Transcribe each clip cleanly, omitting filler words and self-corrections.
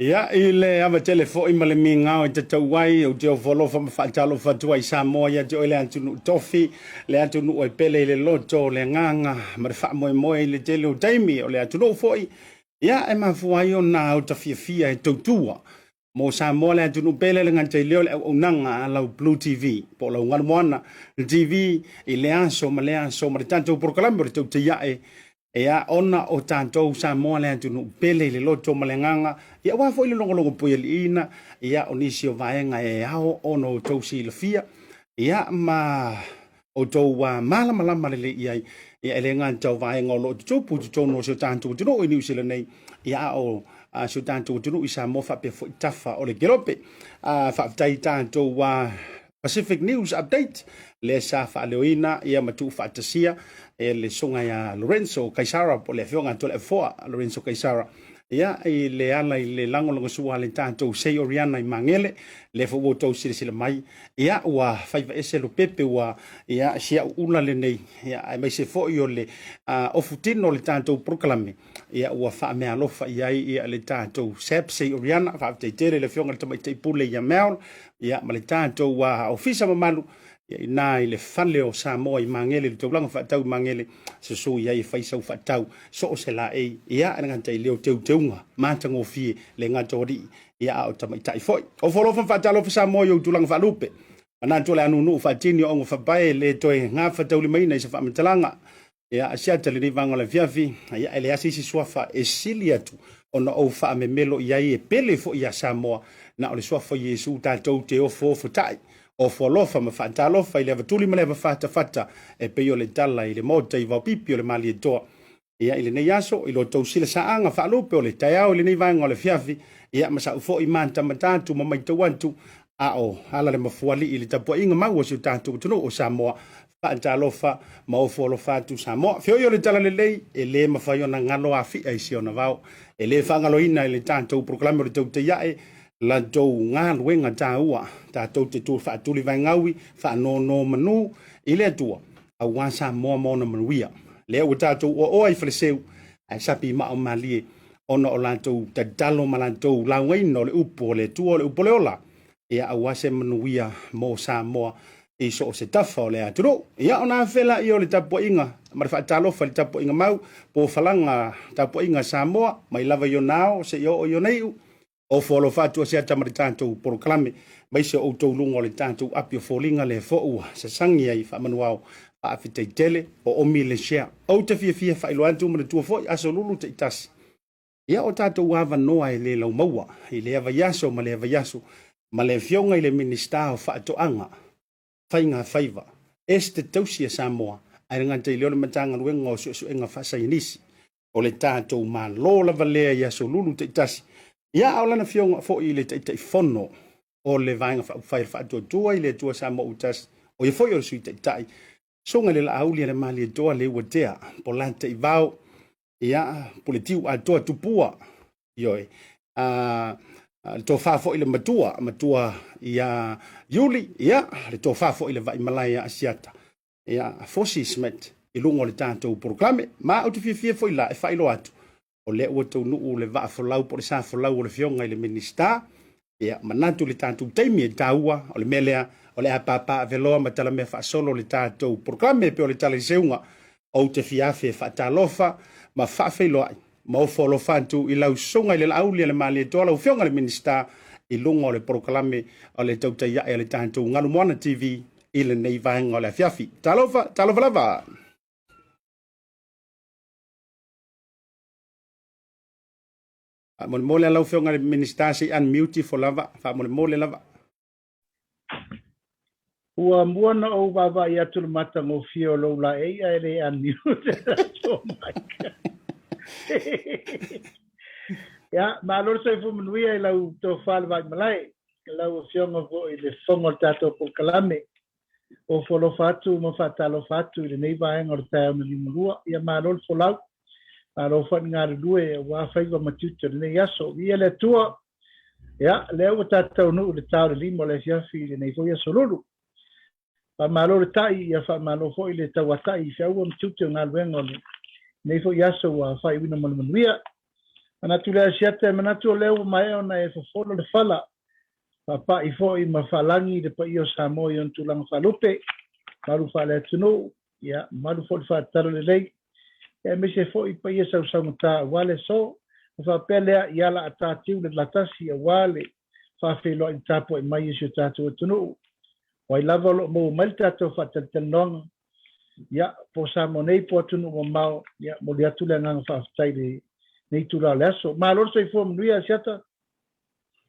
Ia, i le ava tele foi ma le migao e tatau ai, ou te ofo alofa ma faatalofa atu ai i Samoa ia te oe le atunuu tofi, le atunuu e pele i le loto, le agaga ma le faamoemoe i le tele o taimi o le atunuu foi, ia e mafua ai ona ota fiafia e tautua mo Samoa le atunuu pele le gata i lea o le auaunaga a lau Blue TV po o lau Galumoana TV i lea aso ma lea aso ma le tatou polokalame o le Tautaiae. Ea, ona o tatou Samoa le atunuu pele i le loto ma le agaga, ia aua foi le logologo puialiiina, ia o nisi o vaega e ao ona outou silafia, ia ma outou malamalama lelei i ai, ia e le gata o vaega o lo o tutupu i totonu o si o tatou atunuu i Niu Sila nei, ia a o si o tatou atunuu i Samoa faapea foi tafa o le kelope. Faafetai i tatou Pacific News Update, lea sa faaleoina ia ma tuufaatasia e le susuga ia Lorenzo Kaisara po o le afioga a Toleafoa Lorenzo Kaisara ia i le ala i le lagolagosua a le tatou Sei Oriana i Magele, lea foi ua outou silasila mai ia ua faiva ese Lopepe ua ia si au ula lenei ia aemaise foi o le ofutino o le tatou polokalame ia ua faameaalofa i ai ia le tatou SAP Sei Oriana. Faafetai tele i le afioga i le Tamaitai Pule ia Mel ia ma le tatou ofisa mamalu ia ina i le fale o Samoa i Magele, le taulaga faatau i Magele, susu i ai e fai sau faatau so o se laei ia e gata i lea o teuteuga matagofie le gata o alii ia a o tamaitai foi. O folofa faatalofa Samoa i ou tulaga faalupe. Manatu o le a nuu faatini o auga faapae le toe gafataulimaina i se faamatalaga. Ia, asiata lenei vaega o le afiafi, ia, e leai se isi suafa e sili atu ona ou faamemelo i ai e pele foi iā Samoa, na o le suafa o Iesu tatou te ofoofotai, ofoalofa ma faatalofa i le avatuli ma le avafatafata e pei o le tala i le maota i Vaopipi o le Malietoa. Ia, i lenei aso, i lo outou silasaaga faalupe o le taeao i lenei vaega o le afiafi, ia, ma sa'u foi matamata atu ma maitau atu, a o ala le mafuaalii i le tapuaiga mau a si o tatou atunuu o Samoa, Faatalofa ma ofo alofa atu Samoa. Feoi o le Talalelei e le mafai ona galo afia i si ona vao. E le faagaloina i le tatou polokalame o le Tautaiae latou galuega taua tatou te tu faatulivaegaui faanonomanu i le Atua aua Samoa ma ona manuia. Lea ua tatou oaoa i Faleseu ae sapi mao malie ona o latou tatalo ma latou laugaina o le upu o le Atua o le upu o le ola ia aua se manuia mo Samoa i so o se tafa o le atunuu. Ia ona afe laia o le tapuaiga ma le faatalofa i le tapuaiga mau po o falaga tapuaiga a Samoa mai lava i ona ao seia oo i ona iu. Ofo alofa atu Asiata ma le tatou polokalame aemaise o outou luga o le tatou api o foliga lea foi ua sasagi ai faamanuao faafetai tele o omi le share. Ou te fiafia faailoa atu manatua foi aso lulu taitasi. Ia o tatou avanoa e le laumaua i lea vaiaso ma lea vaiaso ma le Afioga i le Minisita o Faatoaga, Faiga Faiva, Esetete Tausi a Samoa, ae le gata i lea o le Matagaluega o Suesuega Faasaienisi o le tatou Malo lava lea i aso lulu taitasi. Ia a o lana Afioga foi i le Taitaifono o le Vaega Faaupufai o le Faatuatua i le Atua Samoa ua Tasi, o ia foi o le Sui Taitai, Susuga i le Laauli a le Malietoa Leuatea Polata Ivao, ia Puletiu atoa Tupua, ioe, le tofa foi le matua, matua ia Iuli, ia le tofa foi le Vaimalae ia Asiata, ia Fosi Smith i luga o le tatou polokalame. Ma ou te fiafia foi la e faailoa atu, o lea ua taunuu le vaa folau po o le sa folau o le Afioga i le Minisita. Ia, manatu le tatou taimi e taua, o le mea lea, o le a papaaveloa ma talamea faasolo le tatou polokalame e pei o le tala i seuga. Ou te fiafi e faatalofa ma faafeiloai ma ofo alofa atu i lau susuga i le Laauli a le Malietoa, lau Afioga i le Minisita, i luga o le polokalame o le tautai ae a le tatou Galumoana TV i lenei vaega o le afiafi. Talofa, talofa lava! Faamolemole lau Afioga i le Minisita se i unmute ifo lava, faamolemole lava. Ua mua ona ou vaavaai atu i le matagofie o lou laei ae le unmute atu mic. Ia, malo le soifua manuia i lau tofa le Vaimalae, lau Afioga foi i le fofoga o le tatou polokalame. Ofo alofa atu ma faatalofa atu i lenei vaega o le taeao na liugalua. Ia malo le folau, malo foi le galulue aua faiva ma tiute o lenei aso. Viia le Atua, ia, lea ua tatou taunuu i le ta o le 5 o le afiafi i lenei foi aso lulu. Faamalo le tai, ia faamalo foi le tauatai i feaua ma tiute o galuega o lenei foi aso ua faaiuina ma le manuia. Manatu le Asiata e manatu o lea ua maea ona e fofolo le fala, faapai foi ma faalagi le paia o Samoa i ona tulaga faalupe, malu faale-atunuu, ia, malu foi le faatatalo lelei, ia, aemaise foi paia sausaugata aua le aso. Ona faapea lea, ia la a tatiu le latasi aua le faafeiloai tapuai mai e si o tatou atunuu. O ai lava o lo o maua mai le tatou faatalatalanoaga, ia, po o Samoa nei po o atunuu mamao, ia, momoli atu le agaga faafetai i lenei itula o le aso. Malo le soifua manuia, Asiata.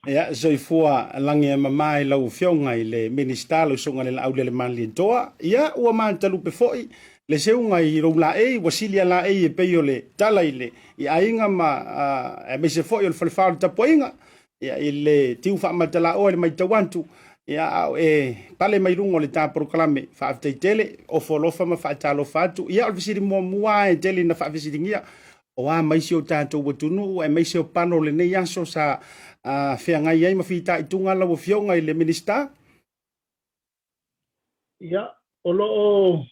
Ia, soifua lagi e mama i lau Afioga i le Minisita, lau Susuga i le Laaulialemalietoa. Ia, ua matalupe foi le seuga i lou laei, ua sili a laei e pei o le tala i le i aiga ma aemaise foi o le falefa o le tapuaiga. Ia, i le tiu faamatalaoa i le matau atu, ia, a o e pale mai luga o le ta polokalame, faafetai tele, ofo alofa ma faatalofa atu. Ia, o le fesili muamua e tele ina faafesiligia, o a ma isi o tatou atunuu aemaise o palo o lenei aso sa feagai ai ma fitaituga lau Afioga i le Minisita? Ia, o lo o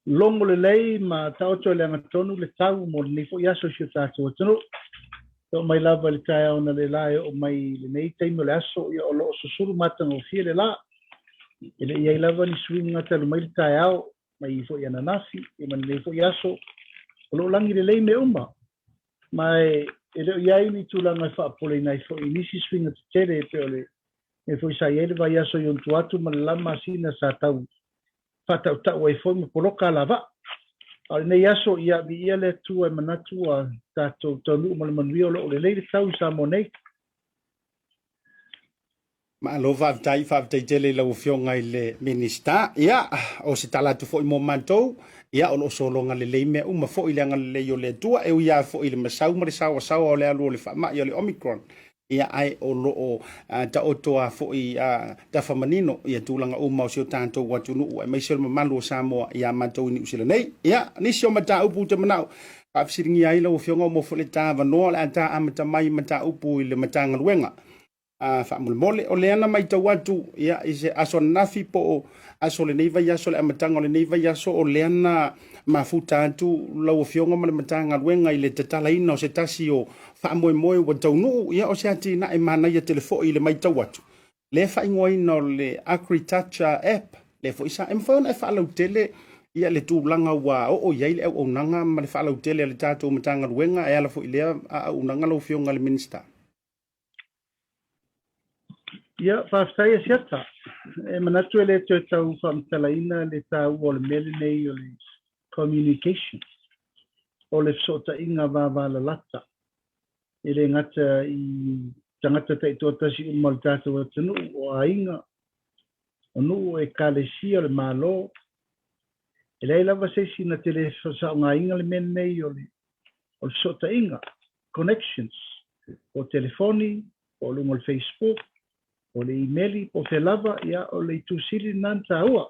logo lelei ma taoto i le agatonu le tau mo lenei foi aso i si o tatou atunuu. E oo mai lava i le taeao analeila e oo mai i lenei taimi o le aso, ia o lo o susulu matagofie le la. E le i i ai lava ni suiga talu mai le taeao, mai foi ananafi, ia ma lenei foi aso, o lo o lagi lelei mea uma. Ma e le o i ai ni tulaga e faapopoleina ai foi i nisi suiga tetele e pei o le mea foi sa i ai le vaiaso i ona tua atu ma le la masina sa tau faatautau ai foi ma poloka alavaa. A o lenei aso, ia viia le Atua e manatu ua tatou taunuu ma le manuia o lo o lelei le tau i Samoa nei. Malo faafetai, faafetai tele i lau Afioga i le Minisita. Ia, o se tala atu foi mo matou, ia, o lo o sologa lelei mea uma foi i le agalelei o le Atua, e ui lava foi i le masau ma le saoasaoa o le alu o le faamai o le Omicron, ia, ae o lo o taoto lava foi tafamanino ia tulaga uma o si o tatou atunuu, aemaise o le mamalu o Samoa ia matou i Niu Sila nei. Ia, nisi o mataupu ou te manao faafesiligia ai lau Afioga, ua maua foi le ta avanoa, o le a ta amata mai i mataupu i le Matagaluega. Faamolemole, o lea na matau atu ia, i se aso ananafi po o aso o lenei vaiaso, le amataga o lenei vaiaso, o lea na mafuta atu lau Afioga ma le Matagaluega i le tatalaina o se tasi o faamoemoe ua taunuu, ia, o se atinae manaia tele foi i le matau atu, le faaigoaina o le AgriTouch app, lea foi sa e mafai ona e faalautele ia le tulaga ua oo i ai le auaunaga ma le faalautele a le tatou Matagaluega e ala foi i lea auaunaga lau Afioga i le Minisita. Ia, faafetai Asiata. E manatu e le toe tau faamatalaina le taua o le mea lenei o le communication, o le fesootaiga vavalalata. E le gata i tagata taitoatasi uma o le tatou atunuu, o aiga, o nuu, o ekalesia, o le Malo. E leai lava se isi na te le faaaogaina le mea lenei o le fesootaiga, connections, po o telefoni, po o luga o le Facebook, po o le imeli, po o fea lava, ia, o le itu sili lena na taua.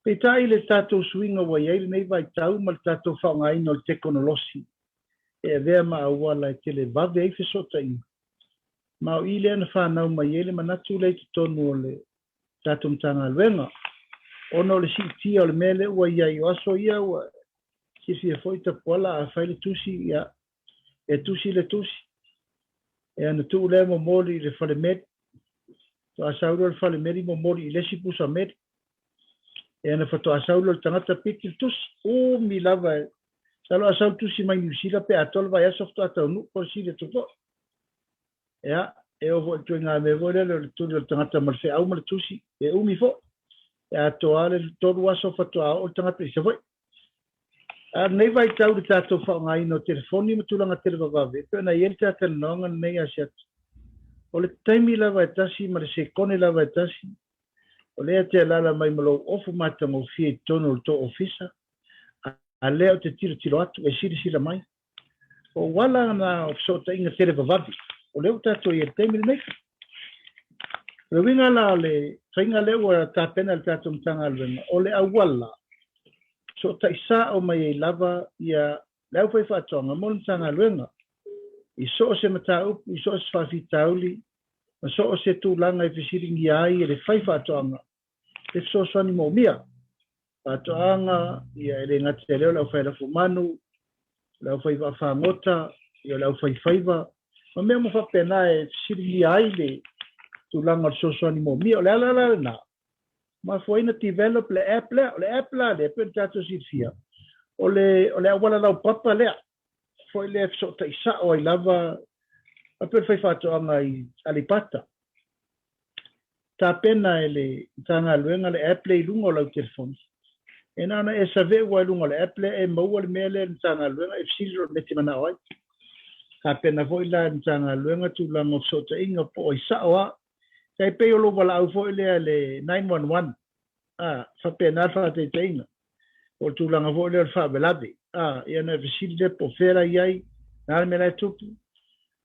Peitai le tatou suiga ua i ai lenei vaitau ma le tatou faaaogaina o le tekonolosi e avea ma auala e televave ai fesootaiga, ma o i lea na fanau mai ai le manatu lea i totonu o le tatou Matagaluega, ona o le siitia o le mea lea ua i ai. O aso ia ua silafia foi Tapuala, a fai le tusi, ia, e tusi le tusi, e ana tuu lea momoli i le fale meli, faatoa sau lea o le fale meli momoli i le isi pusa meli, e ana faatoa sau lea o le tagata piki le tusi, umi lava e masalo a sau le tusi mai Niu Sila pe atoa le vaiaso faatoa taunuu po o le sili atu foi. Ia, e oo foi i le ituaiga mea foi lele o le tuli o le tagata ma le feau ma le tusi, e umi foi. E atoa lava le 3 aso faatoa oo le tagata i Savaii. A o lenei vaitau i le tatou faaaogaina o telefoni ma tulaga televavave, e pei ona i ai le talatalanoaga lenei Asiata, o le taimi lava e tasi ma le sekone lava e tasi, o lea e te alaala mai ma lou ofu matagofie i totonu o le tou ofisa, a lea ou te tilotilo atu e silasila mai, O auala na o fesootaiga televavave, o lea ua tatou i ai i le taimi lenei. O le uiga la o le faiga lea ua tapena e le tatou Matagaluega, o le auala fesootai sao mai ai lava ia le aufaifaatoaga mo le Matagaluega i so o se mataupu, i so o se faafitauli, ma so o se tulaga e fesiligia ai e le faifaatoaga le fesoasoani moomia. Faatoaga, ia e le gata i lea o le aufai lafumanu, o le aufai vaafagota, ia o le aufaifaiva ma mea uma faapena e fesiligia ai le tulaga o le fesoasoani moomia. O le ala la lena, mafua ai na develop le app lea. O le app la lea, pei ona tatou silafia, o le, o le auala laupapa lea, foi lea e fesootai sao ai lava, faapea le faifaatoaga i Aleipata. Tapena e le Matagaluega le app lea i luga o lau telefoni. E na ona e saveu lava i luga o le app lea e maua le mea lea e le Matagaluega e fesili loa i le mea e te manao ai. Tapena foi la e le Matagaluega tulaga o fesootaiga po o ai sao lava. Tai pei o lou valaau foi lea le 911, a, faapena le faataitaiga. Po o le tulaga foi lea o le faalavelave, a, ia ona e fesili lea po o fea la e i ai, o le a le mea la e tupu.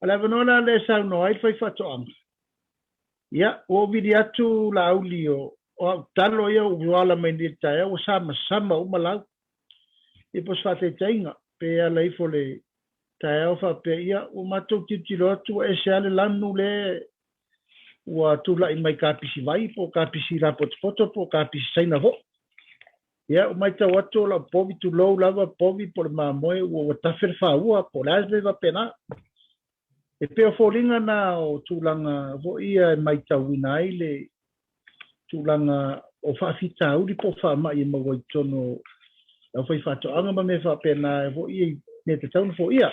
O le avanoa la lea e saunoa ai le faifaatoaga, Ia, ua ou vili atu Laauli o au talo ia ua ala mai nei i le taeao ua samasama uma lau. Ia po o se faataitaiga, pe ala ifo le taeao faapea, ia ua matou tilotilo atu ua ese lava le lanu lea ua tulai mai kapisi vai po o kapisi lapotopoto po o kapisi Saina foi. Ia, ua matau atu o lau povi, tulou lava, povi po o le mamoe ua tafe le faua po o le a se mea faapena. E pei o foliga na o tulaga foi ia e maitauina ai le tulaga o faafitauli po o faamai e maua i totonu o le aufaifaatoaga ma mea faapena foi ia i mea tatau ona foia.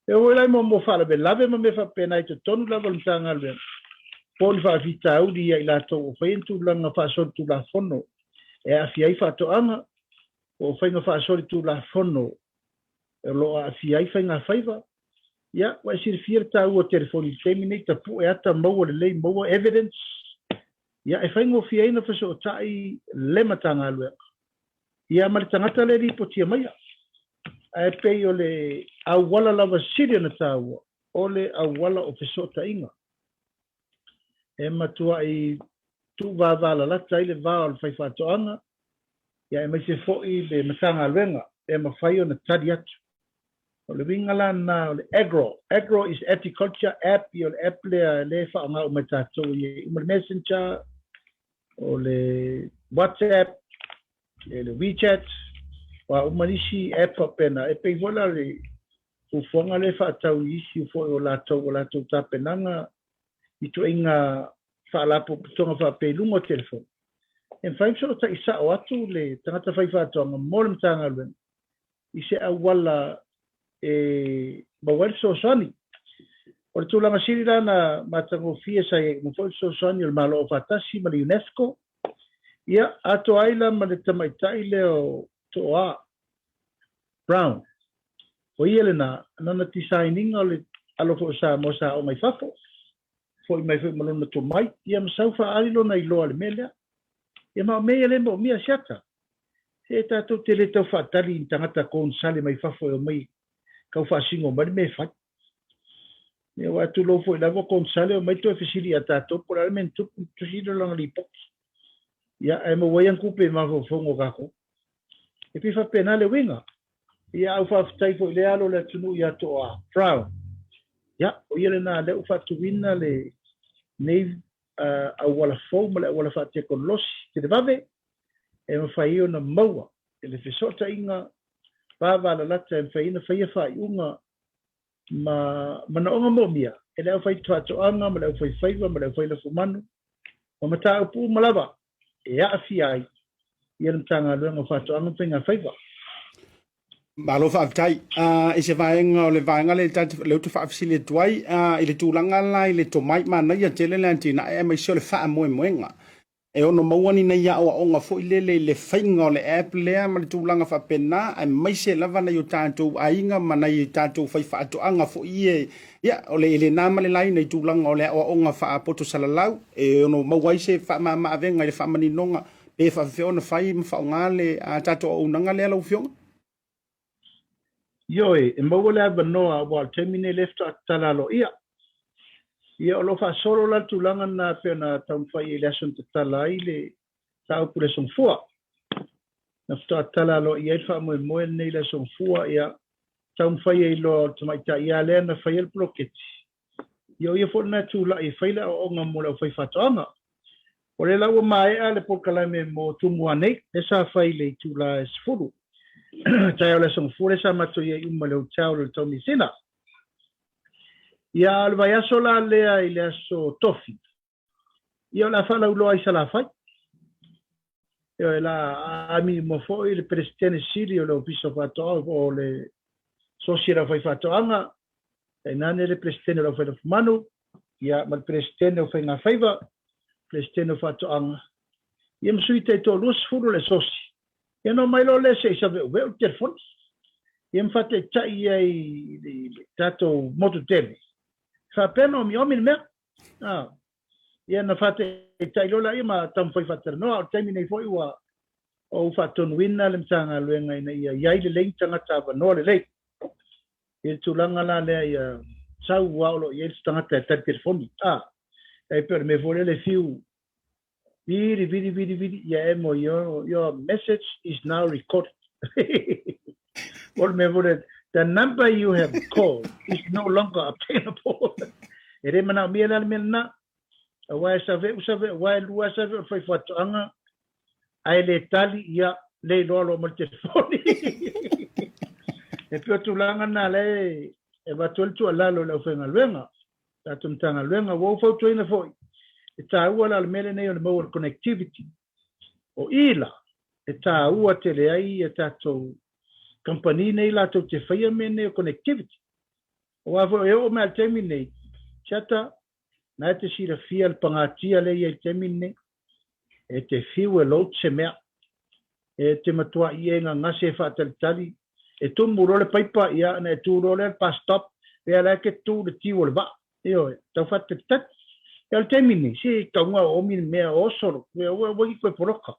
E oo foi la i mo faalavelave ma mea faapena i totonu lava o le Matagaluega po o ni faafitauli ia i latou o faia ni tulaga faasolitulafono e aafia ai faatoaga po o faiga faasolitulafono o lo o aafia ai faigafaiva. Ia, ua e silafia le taua o telefoni i le taimi nei, tapue ata, maua lelei, maua evidence, ia, e faigofie ai ona fesootai le Matagaluega, ia, ma le tagata lea e lipotia maia. Ae pei o le auala lava sili ona taua, o le auala o fesootaiga. E matuai tuuvavalalata ai le va o le faifaatoaga, ia, aemaise foi le Matagaluega e mafai ona tali atu. O le uiga la lena o le agro. Agro is agriculture app, ia o le app lea lea e faaaoga uma e tatou e i ai uma le Messenger, o le WhatsApp, le WeChat, o a uma nisi app faapena. E pei foi la le fuafuaga lea e faatau i isi foi o latou o latou tapenaga i ituaiga faalapotopotoga faapea i luga o telefoni. E mafai ona fesootai sao atu le tagata faifaatoaga mo le Matagaluega i se auala e maua ai le fesoasoani. O le tulaga sili la na matagofie sa i ai uma foi le fesoasoani o le Malo Aufaatasi ma le UNESCO, ia, atoa ai la ma le tamaitai lea o Toa Brown. O ia lena, nana design ina o le alo foi o Samoa sa aoga i fafo, foi mai foi ma lona tomai, ia ma sau faaali lona iloa i le mea lea. Ia ma o mea ia lea e moomia siata. Se tatou te le tau faatali i ni tagata konesale mai fafo e omai tau faasino mai le mea e fai. Ia aua tulou foi lava konesale omai toe fesili ia tatou po o le a le mea na tupu, tusi lea o lana lipoti. Ia ae maua ai ana tupe i mafaufauga o tatou. E pei faapena le uiga. Ia au faafetai foi i lea alo o le atunuu ia Toa Brown. Ia, o ia lena lea ua faatuina le nei auala fou ma le auala faatekonolosi televave e mafai ai ona maua e le fesootaiga vavalalata e mafai ai ona faia faaiuga ma manaoga moomia e le aufaifaatoaga ma le aufaifaiva ma le aufailafumanu ma mataupu uma lava e aafia ai ia le Matagaluega o Faatoaga ma Faigafaiva. Malo faafetai. I se vaega o le vaega lea lea ou te faafesili atu ai i le tulaga la i le tomai, manaia tele le atinae aemaise o le faamoemoega. E ono maua ni nai aoaoga foi lele i le faiga o le app lea ma le tulaga faapena, aemaise lava nai o tatou aiga ma nai o tatou faifaatoaga foi ia, ia, o le, e le na ma le laina i tulaga o le aoaoga faapoto salalau, e ono maua ai se faamama-avega i le faamaninoga pe faafefea ona fai ma faaaoga le a tatou auaunaga lea lau Afioga? Ioe, e maua le avanoa aua o le taimi nei lea faatoa tatala aloaia. Ia, o lo o faasolo la le tulaga lena e pei ona taumafai ai i le aso na tatala ai le mataupu i le Aso Gafua. Na faatoa tatala aloaia ai le faamoemoe lenei i le Aso Gafua, ia, taumafai ai loa o le tamaitai lava lea na faia le poloketi, ia o ia foi lena e tulai e fai le aoaoga mo le aufaifaatoaga. O lea la ua maea le polokalame mo Tumua nei, lea sa fai i le itula e 10 taeao o le Aso Gafua, lea sa matou i ai uma i le hotel i le Taumeasina. Ia, a o le vaiaso la lea i le aso Tofi, ia o le a faalauiloa i Salafai. Ioe, la ami uma foi le Peresetene Sili o le Ofisa o Faatoaga o le Sosi a le Aufaifaatoaga, tainane le Peresetene o le Aufailafumanu, ia ma le Peresetene o Faigafaiva, Peresetene o Faatoaga, ia ma sui taitoalua 10 o le Sosi. Ia ona omai loa lea se i saveuveu le telefoni, ia ma faataitai ai i le tatou motu tele, faapea ona omiomi le mea. Ah, ia na faataitai loa laia ma taumafai faatalanoa. O le taimi nei foi ua ou faatonuina le Matagaluega ina ia i ai lelei ni tagata avanoa lelei i le tulaga la lea ia sau aua o lo o i ai le tagata e tali telefoni. Ah, e pei o le mea foi lele e fiu vili vili vili vili ia e mo your message is now recorded. O le mea foi lele, the number you have called is no longer obtainable. E le manaomia la le mea lena. Aua e save'u save'u, aua e lua save'u o le faifaatoaga, ae le tali, ia, le iloa loa ma le telefoni. E pei o tulaga na lea e avatu ai le tuualalo i le aufaigaluega, tatou Matagaluega. Ua ou fautuaina foi, e taua la le mea lenei o le maua o le connectivity. O i la, e taua tele ai ia tatou kamupani nei latou te faia mea nei o connectivity. Aua foi e oo mai lava i le taimi lenei, Chata, na e te silafia le pagatia lea e i ai i le taimi lenei, e te fiu e load se mea, e te matuai e gagase e faatalitali, e tumu loa le paipa, ia ona e tu loa lea i le bus stop, lea la e te tu le tiu o le vaa, ioe, tau faatalitali. Ia o le taimi lenei, se tauga o omi le mea oso, ua ua iki koe poloka.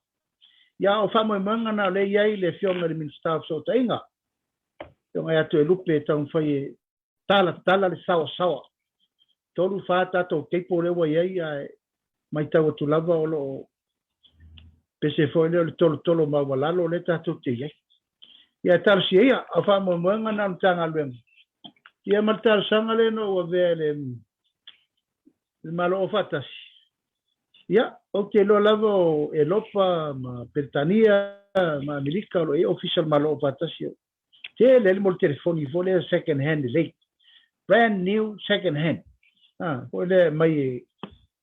Ia o faamoemoega na o lea e i ai le Afioga i le Minisita o Fesootaiga, Afioga ia Toelupe e taumafai e talatala le saoasaoa. 3, 4 tatou cable lea ua i ai ae matau atu lava o lo o pese foi lea o le tolotolo maualalo lea tatou te i ai. Ia talosia ia, o faamoemoega na o le Matagaluega. Ia ma le talosaga lea na ou avea i le Malo Aufaatasi. Ia, ou te iloa lava o Elopa ma Peretania ma Amerika o lo o i ai ofisa o le Malo Aufaatasi. Tele ai le mo le telefoni foi lea second hand lelei. Brand new second hand. Ha, foi lea mai e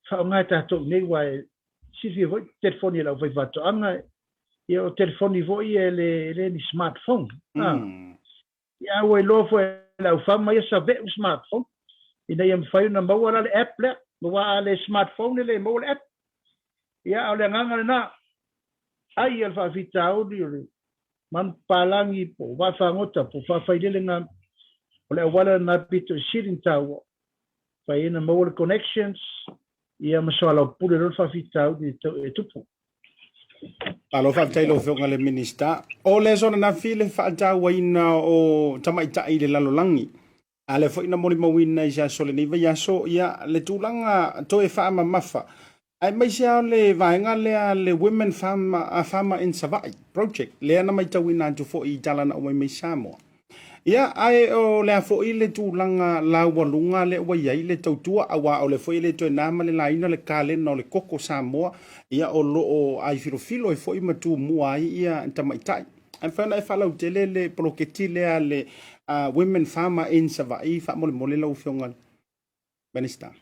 faaaoga e tatou nei aua e silafia foi telefoni a le aufaifaatoaga, ia o telefoni foi e le, e le ni smartphone. Ha. Ia ua iloa foi e le aufama ia save'u smartphone ina ia mafai ona maua la le app lea, aua a le smartphone e le maua le app. Ia a o le agaga lena, ai a le faafitauli o le manupapalagi po o vaafagota po o faafailelega, o le auala lena pito i sili ona taua, fai ai ona maua le connections ia ma soalaupule loa le faafitauli e tupu. Malo faafetai lau Afioga i le Minisita. O le aso ananafi le faatauaina o tamaitai i le lalolagi. A lea foi na molimauina i se aso o lenei vaiaso, ia le tulaga toe faamamafa, aemaise lava o le vaega lea le Women Farm, Farmer in Savaii Project, lea na matauina atu foi i tala na aumai mai Samoa. Ia, ae o le a foi le tulaga laualuga lea ua i ai le tautua, aua o lea foi e le toe na ma le laina le kalena o le koko Samoa, ia o lo o aifilofilo ai foi ma tumua ai ia tamaitai. Ae mafai ona e faalautele le poloketi lea a le Women Farmer in Savaii faamolemole lau Afioga i le Minista.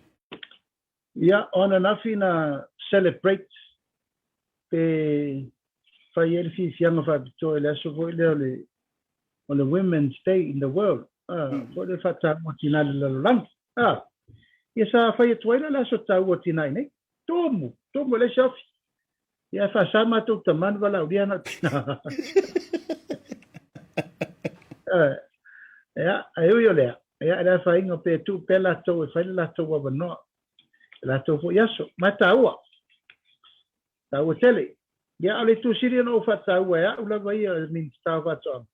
Ia, o ananafi na celebrate pe fai ai le fiafiaga faapitoa i le aso foi lea o le o le Women's Day in the World, foi lea faataua tinā i le lalolagi. Ia sa fai atu ai la le aso taua tinā i nei. Tumu, tumu e leai se ofi. Ia e faasa matou tama na valaaulia na o tinā. Ia, ae ui o lea, ia e le afaina pe tuu pea latou e fai le latou avanoa, le latou foi aso. Ma e taua, taua tele. Ia, o le itu sili ona ou faataua e au lava ia o le Minisita o Faatoaga,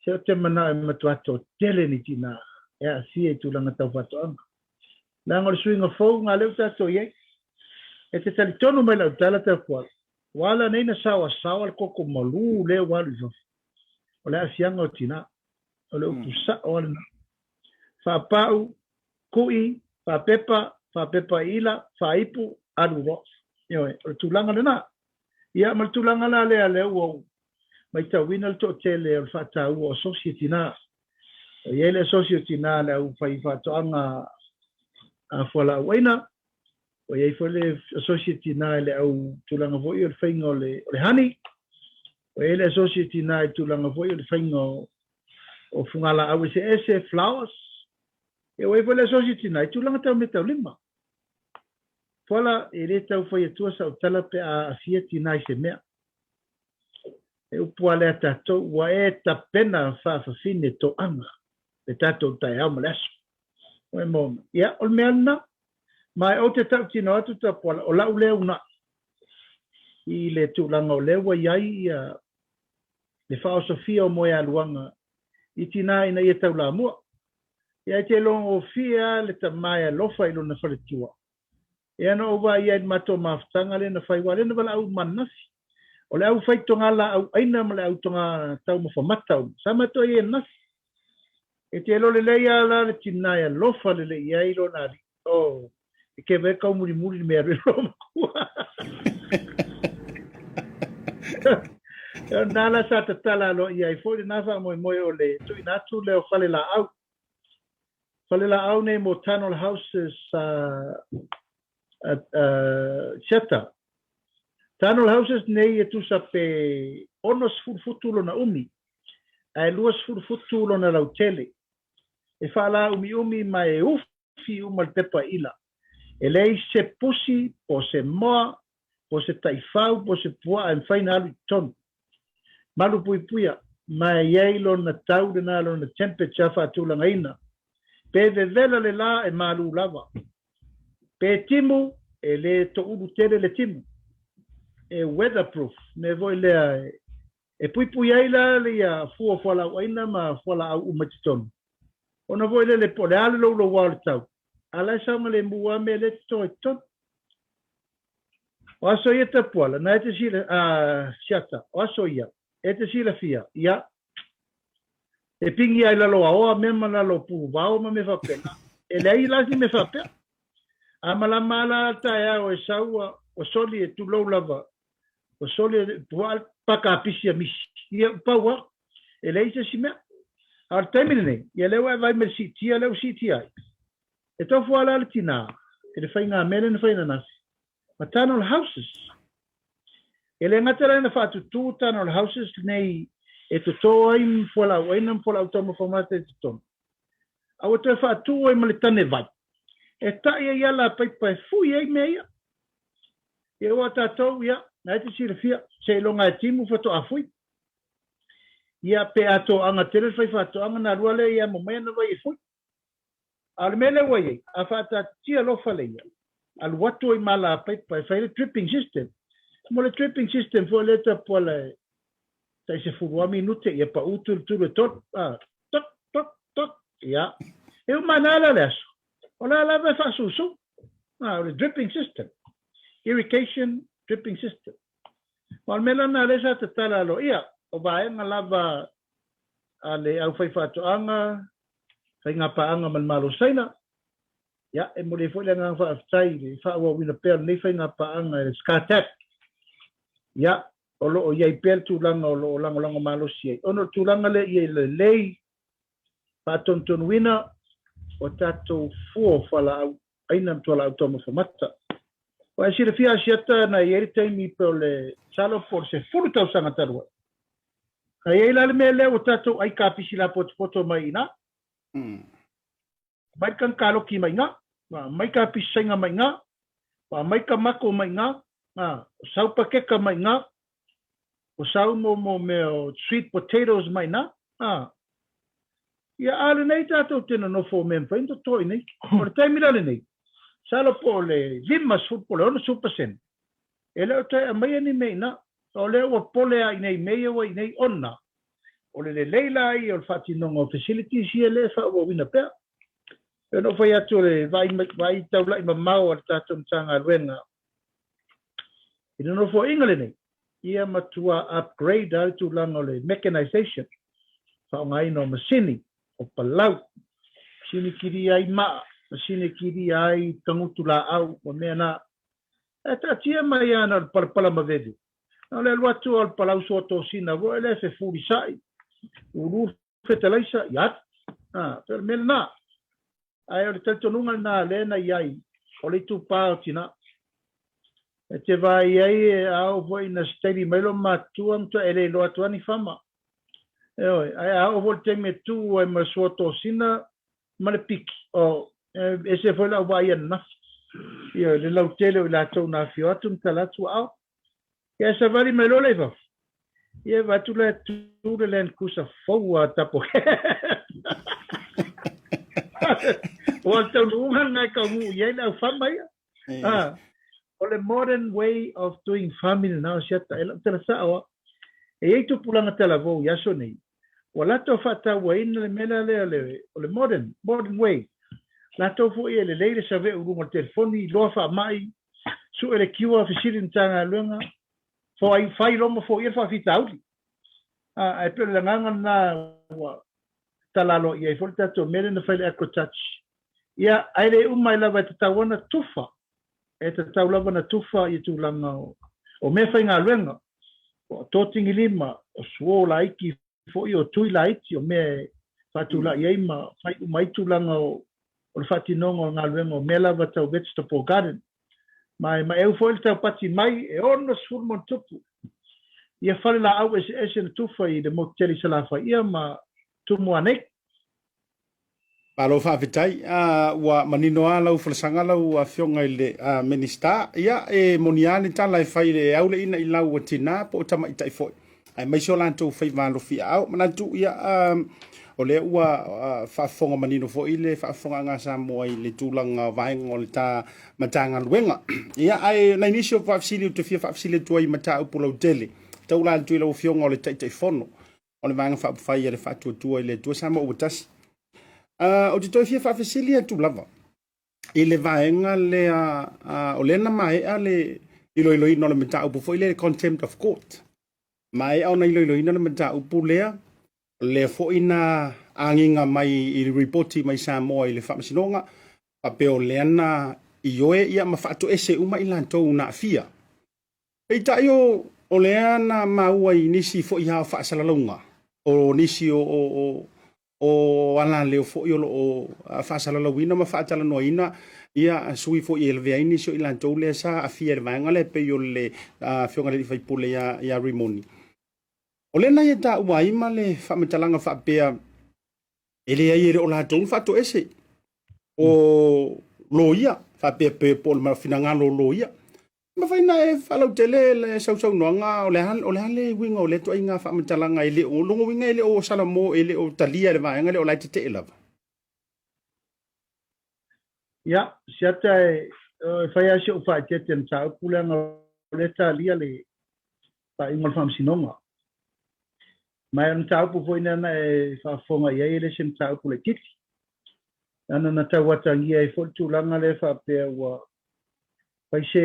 se ou te manao e matua toatele ni tinā e aafia i tulaga tau faatoaga. Leaga o le suiga fou nga lea ua tatou i ai. E te talitonu mai lau tala Tapuala, ua ala nei na saoasaoa le koko malū lea ua alu i fafo. O le aafiaga o tinā. O le upu sa'o lava lena. Faapa'u, ku'i, faapepa, faapepa i ila, faaipu, alu loa. Ioe, o le tulaga lena. Ia ma le tulaga la lea lea ua ou maitauina le toatele o le faataua o asosi a tinā. E i ai le asosi o tinā a le aufaifaatoaga Fualaau aina, ua i ai foi le associate tina i le au tulaga foi o le faiga o le, o le honey, ua i ai le associate tina i tulaga foi o le faiga o, o fugalaau eseese, flowers, ia ua i ai foi le associate tina i tulaga tau meataulima. Fuala, e le tau fai atua sau tala pe a aafia tina i se mea. E upu a lea tatou, ua e tapena faafafine toaga le tatou taeao ma le aso. Ua e maua mai. Ia, o le mea lena. Ma e ou te tautino atu Tapuala, o lau lea unaʻi i le tulaga o lea ua i ai ia le faaosofia o moealuaga i tinā ina ia taulamua. Ia e te logofie lava le tama e alofa i lona faletua. Ia na ou vaai ai i le matou mafutaga lea na fai, aua o lea na valaau uma ananafi. O le au fai toga laau aina ma le au toga taumafa mata uma, sa matou i ai ananafi. E te iloa lelei lava la le tina e alofa lelei i ai lona alii. Oh, e keva e kaumulimuli le mea alu i lona matua. Na la sa tatala aloaia ai foi lena faamoemoe o le tuuina atu lea o fale laau. Fale laau nei mo tunnel houses Siata. Tunnel houses nei e tusa pe 60 futu lona umi ae 20 futu lona lautele. E faalaumiumi ma e ufi uma le pepa ila. E leai se pusi po o se moa po o se taifau po o se puaa e mafai ona alu i totonu. Malupuipuia, ma e i ai lona tau lena lona temperature faatulagaina. Pe vevela le la e malū lava. Pe timu, e le toulu tele le timu. E weatherproof, mea foi lea e puipui ai la ia fua o fualaauaina ma fualaau uma i totonu. Ona foi lele po o le a le louloua o le tau, a la e saogalemu lava mea lea e toto ai i totonu. O aso ia Tapuala, na e te sila, a, Siata, o aso ia, e te silafia, ia, e pingi ai lalo aoa mea ma lalo puuvao ma mea faapena. E leai la ni mea faapea. A malama la taeao e sau ua, ua soli e tulou lava, ua soli e puaa paka pisi a misi. Ia, pau lava. E leai se isi mea. A o le taimi lenei, ia lea ua e vaai mai le siitia lea ua siitia ai. E tofu lava la le tinā i le faiga mea lea na fai ananafi, ma tunnel houses. E le gata la ina faatutū tunnel houses nei e totō ai fualaau aina ma fualaau taumafa mata i totonu, a ua toe faatū ai ma le tane vai e taʻi ai ala a paipa e fui ai mea ia. Ia aua tatou, ia, na e te silafia, seiloga e timu faatoa fui. Ia, pe a toaga tele le faifaatoaga, na alu lava lea ia amo mai ana vai e fui. A o le mea lea ua i ai, a faataatitia alofa le ia, alu atu ai ma ala paipa e fai ai le dripping system. Mo le dripping system foi lea tapuala e tai 10 lava minute ia pau tulutulu e tolu, a, tok, tok, tok, ia. E uma ana la le aso, o la lava e faasusu, a, o le dripping system, irrigation dripping system. Ma o le mea lana lea sa tatala aloaia, o vaega lava a le aufaifaatoaga, faiga paaga ma le Malo o Saina. Ia, e momoli ai foi le agaga faafetai i le faaauauina pea o lenei faiga paaga e le SCATAC. Ia, o lo o i ai pea le tulaga o lo o lagolago malosi ai, ona o le tulaga lea ia lelei faatonutonuina o tatou fua o fualaau aina ma fualaau taumafa mata. Ua e silafia Asiata na i ai le taimi pe o le masalo po o le 10 tausaga talu ai, Na i ai la le mea lea ua tatou ai kapisi lapotopoto mai i ina. Mai ka kaloki mai ina, mai ka pisi saina mai ina, mai ka mako mai ina, sau pakeka mai ina, o sau mo mo mea o sweet potatoes mai ina. Ia a lenei tatou te nonofo o mea mafai ona toto i nei. O le taimi la lenei, masalo po o le 50 po o le 60%, e le o toe aumaia ni mea i ina. O lea ua pole lava i nei mea ia ua i nei ona o le lelei la ia o le faatinoga o facilities ia lea e faaauauina pea. E pei ona ou fai atu o le vaai, vaai taulai mamao a le tatou Matagaluega i le nofoaiga lenei, ia matua upgrade lava le tulaga o le mechanization, faaaogaina o masini, o palau, masini kilia ai maa, masini kilia ai tagutu laau ma mea na. E taatia mai ana o le palapala maveve. Na o le alu atu o le palau suatosina foi lea fefulisai, ulu fetalaisa, ia atu. A, pei o le mea lena. Ae o le talitonuga lena lea na i ai, o le itupa o tina. E te vaai ai a oo foi ina sitaili mai lou matua matua e le iloa atu lava ni fama. Ioe, ae a oo foi i le taimi e tu ai ma le sua tosina ma le piki, oh, e ese foi lau vaai ananafi. Ioe, le lautele o i latou na afio atu ma tala atu aao. Ia e savali mai loa lea i fafo. Ia e vaai atu la e tu le Land Cruiser fou a tapo. Ua le taunuuga lena e taunuu i ai le au fama ia. Ah, o le modern way of doing farming lena o siata. E lau tala sao a. E i ai tupulaga talavou i aso nei. Ua latou faatauaina le mea lea o le modern, modern way. Latou foi e lelei le saveu i luga o le telefoni, iloa faamai, sue le cure, fesili i le Matagaluega, fai, fai loa ma foia le faafitauli. Ah, ae pei o le agaga lena ua tala aloaia ai foi le tatou mea lea na fai le AquaTouch. Ia, ae le uma ai lava e tatau ona tufa, e tatau lava ona tufa i tulaga o, o mea faigaluega, o totigilima, o suo laiti foi, o tui laiti, o mea e faatulai ai ma fai uma ai tulaga o, o le faatinoga o galuega o mea lava tau vegetable garden. Ma e maeu foi le taupati mai e 60 ma ona tupu ia fale laau eseese na tufa i le motu tele i Salafai ia ma Tumua nei. Malo faafetai. Ua manino lava lau folasaga lau Afioga i le Minisita. Ia, e moni lava le tala e fai e au le ina i lau ua tina po o tamaitai foi, aemaise o latou faiva alofiaao. Manatu, ia, o lea ua faafofoga manino foi le faafofogaaga a Samoa i le tulaga o vaega o le ta Matagaluega. Ia, ae nai nisi o faafesili ou te fia faafesili atu ai i mataupu lautele, taula atu i lau Afioga o le Taitaifono o le Vaega Faaupufai a le Faatuatua i le Atua Samoa ua tasi. Ou te toe fia faafesili atu lava i le vaega lea, o lea na maea le iloiloina o le mataupu foi lea contempt of court. Maea ona iloiloina le mataupu lea, lea foi na agiga mai i le ripoti mai Samoa i le Faamasinoga, faapea o lea na ioe ia ma faatoese uma i latou na aafia. Peitai o, o lea na maua i nisi foi lava o faasalalauga, o nisi o, o, o, o alaleo foi o lo o faasalalauina ma faatalanoaina ia sui foi e lavea ai nisi o i latou lea sa aafia i le vaega lea e pei o le Afioga i le Sui Usufono ia, ia Rimoni. O lea na ia taua ai ma le faamatalaga faapea e leai e le o latou na faatoese o loia faapea pe po o le finagalo o loia. Mafai na e faalautele le sausaunoaga o le a, o le a le uiga o lea ituaiga faamatalaga e le o lona uiga e le o salamo e le o talia e le vaega lea o la e tetee lava. Ia, siata e, e fai lava si ou faaeteete i le mataupu leaga o lea e talia le faaiuga o le Faamasinoga. Ma o le mataupu foi lea na e faafofoga i ai e le se mataupu laitiiti. Leaga na tauatagia ai foi le tulaga lea faapea ua fai se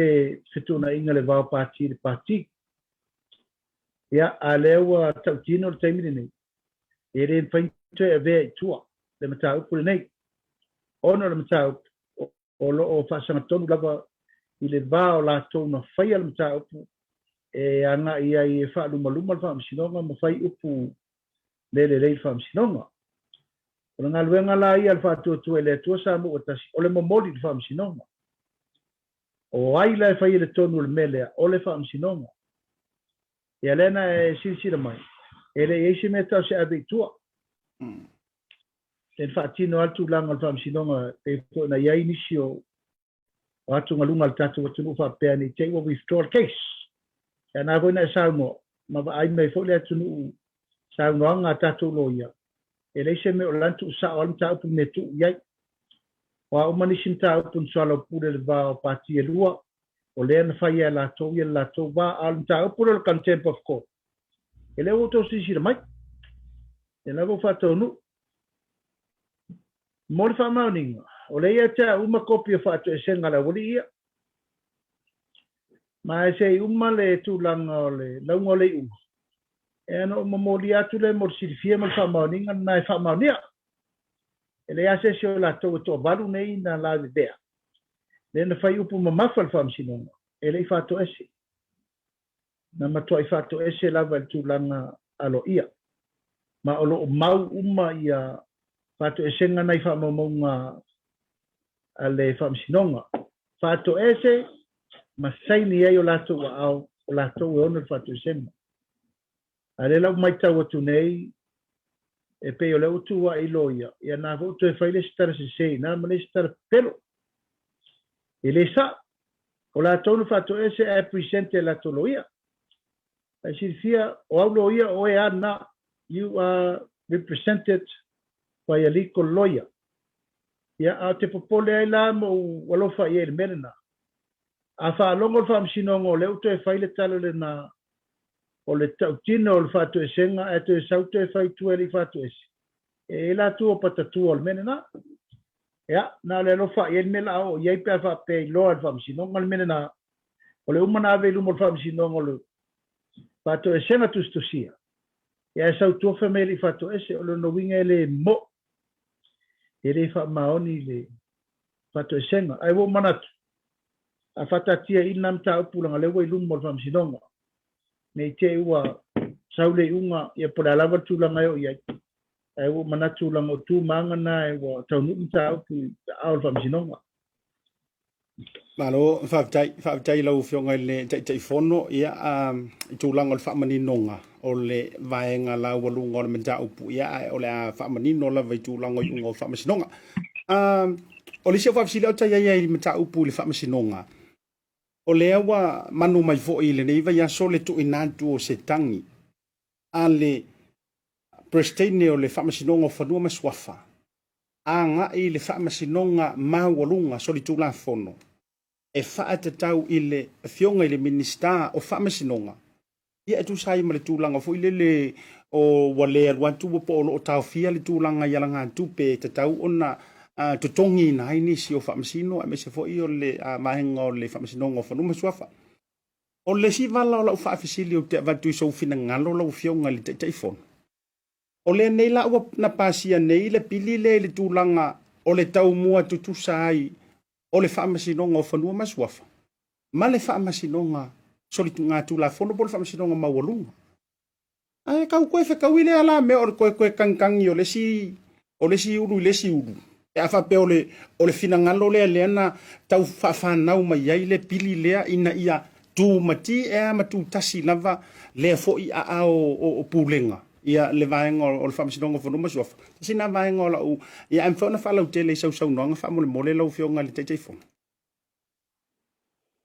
fetuunaiga i le va o Pati i le Pati. Ia, a lea ua tautino le taimi lenei, e le mafai ona toe avea i tua le mataupu lenei, ona o le mataupu o lo o faasagatonu lava i le va o latou na faia le mataupu e agai ai e faalumaluma le Faamasinoga ma fai upu le lelei i le Faamasinoga. O le galuega la ia a le Faatuatua i le Atua Samoa ua Tasi, o le momoli i le Faamasinoga. O ai la e faia le tonu o le mea lea? O le Faamasinoga. Ia lea na e silasila mai, e le i ai se mea tau se ave i tua. Lea na faatino lava le tulaga o le Faamasinoga e pei foi ona i ai nisi o o atugaluga a le tatou atunuu faapea ne i te i ua withdraw le case. Ia na foi na e saunoa ma vaai mai foi le atunuu saunoaga a tatou loia, e leai se mea o la na tuusao lava le mataupu i le mea e tuu i ai. O a uma nisi mataupu na soalaupule i le va o pati e lua, o lea na fai e latou ia le latou va, a o le mataupu lea o le contempt of court, e lea ua outou silasila mai, lea lava ua faataunuu. Mo le faamaoniga, o lea ia te au uma kopi o faatoesega a le aualii ia. Ma e se i uma le tulaga o le lauga o le iuga, e ana ou momolia atu lea mo le silafia ma le faamaoniga lena e faamaonia. E leai lava se isi o latou e toavalu nei na lavevea, lea na fai upu mamafa i le Faamasinoga, e le i faatoese. Na matuai faatoese lava i le tulaga aloaia, ma o lo o mau uma ia faatoesega na i faamaumauga a le Faamasinoga, faatoese ma saini ai o latou aao, o latou e ono le faatoesega. A o lea la ua matau atu nei, e pei o lea ua tu ae i loia, ia na foi ua toe fai le isi tala sese i ina ma le isi tala pepelo. E le sao. O latou na faatoese ae present e latou loia. Ae silafia, o au loia o oe a na, you are represented by a legal lawyer. Ia, a o te popole ai la ma ou alofa i ai i le mea lena. A faalogo le Faamasinoga o lea ua toe fai le tala lena o le tautino o le faatoesega ae toe sau toe fai i tua e le i faatoese, e i ai la tua patatua o le mea lena. Ia, na o le alofa i ai le mea la a oo i ai pe a faapea e iloa e le Faamasinoga le mea lena. O le uma na ave i luma o le Faamasinoga o le faatoesega tusitusia, ia ae sau tua fai mai e le i faatoese, o lona uiga e le mo'i, e le faamaoni le faatoesega. Ae ua ou manatu, a faataatia i lena mataupu leaga o lea ua i luma o le Faamasinoga, ne i te i ua sau le iuga, ia po o le a lava le tulaga e oo i ai, ae ua ou manatu leaga o tu ma aga na ua taunuu le mataupu i aao o le Faamasinoga. Malo, faafetai, faafetai i lau Afioga i le Taitaifono, ia, i tulaga o le faamaninoga o le vaega laualuga o le mataupu, ia, ae o le a faamanino lava i tulaga o iuga o faamasinoga. O le isi au faafesili au ta i ai i mataupu i le faamasinoga, o lea ua manu mai foi i lenei vaiaso le tuuina atu o se tagi a le Peresetene o le Faamasinoga o Fanua ma Suafa agai i le Faamasinoga Maualuga Solitulafono e faatatau i le Afioga i le Minisita o Faamasinoga, ia e tusa ai ma le tulaga foi lele o ua le alu atu po o lo o taofia le tulaga i alagatupe e tatau ona totogiina ai nisi o faamasino aemaise foi o le vaega o le Faamasinoga o Fanua ma Suafa. O le isi vala o lau faafesili ou te avatu i sou finagalo lau Afioga i le Taitaifono, O lenei la ua na pasia nei le pili lea i le tulaga o le taumua tutusa ai o le Faamasinoga o Fanua ma Suafa ma le Faamasinoga Soligatulafono po o le Faamasinoga Maualuga. Ae tau toe fetaui lea la mea o le toe toe tagitagi o le isi o le isi ulu i le isi ulu pe a faapea o le o le finagalo lea lea na tau faafanau mai ai le pili lea ina ia tumati ea ma tutasi lava lea foi aao o pulega ia le vaega o le Faamasinoga o Fanua ma Suafa. Tasi lena vaega o lau ia ae mafai ona faalautele i sau saunoaga faamolemole lau Afioga i le Taitaifono.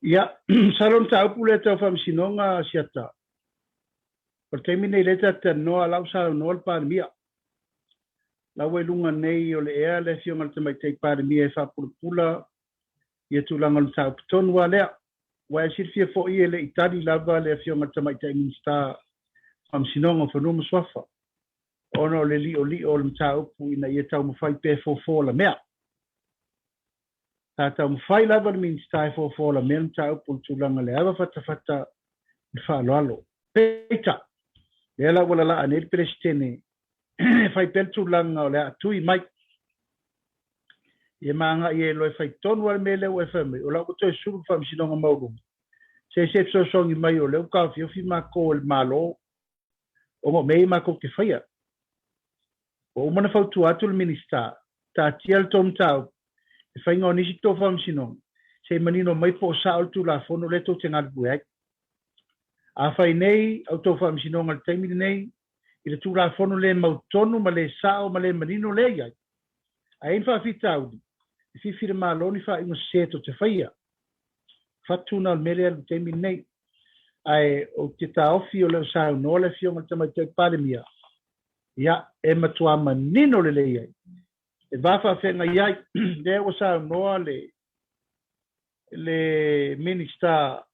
Ia, masalo o le mataupu lea tau Faamasinoga Asiata, o le taimi lenei lea ta te talanoa, o la ua saunoa le Palemia. La ua i luga nei o le ea le Afioga i le Tamaitai Palemia e faapulapula ia tulaga o le mataupu tonu lava lea. Ua e silafia foi e le i tali lava le Afioga i le Tamaitai Minisita o Faamasinoga o Fanua ma Suafa ona o le li'oli'o o le mataupu ina ia taumafai pea e fofo alamea. Sa taumafai lava le Minisita e fofo alamea le mataupu o le tulaga i le ava fatafata i le faaaloalo. Peitai, lea la ua lalaa nei le Peresetene e fai pea le tulaga o le a tui mai. Ia ma agai ai loa e fai tonu lava le mea lea ua e fai mai, o la ua toe sulu le Faamasinoga Maualuga, se se fesoasoani mai o lea ua taofiofi matou e le Malo ona o mea ia matou te faia. Ua uma ona fautua atu le Minisita, taatia le tou mataupu, le faiga o nisi tou faamasinoga, se i manino mai po o sao le Tulafono lea tou te galulue ai. A fai nei a outou faamasinoga i le taimi lenei, i le Tulafono le mautonu ma le sao ma le manino lea e i ai, a i ai ni faafitauli, e fifi le Malo ni faaiuga sese tou te faia. Fatu na o le mea lea i le taimi lenei. Ae ou te taofi o le o saunoa le Afioga i le Tamaitai Palemia, ia, e matuā manino lelei ai, e va faafeagai ai, lea ua saunoa le le Minisita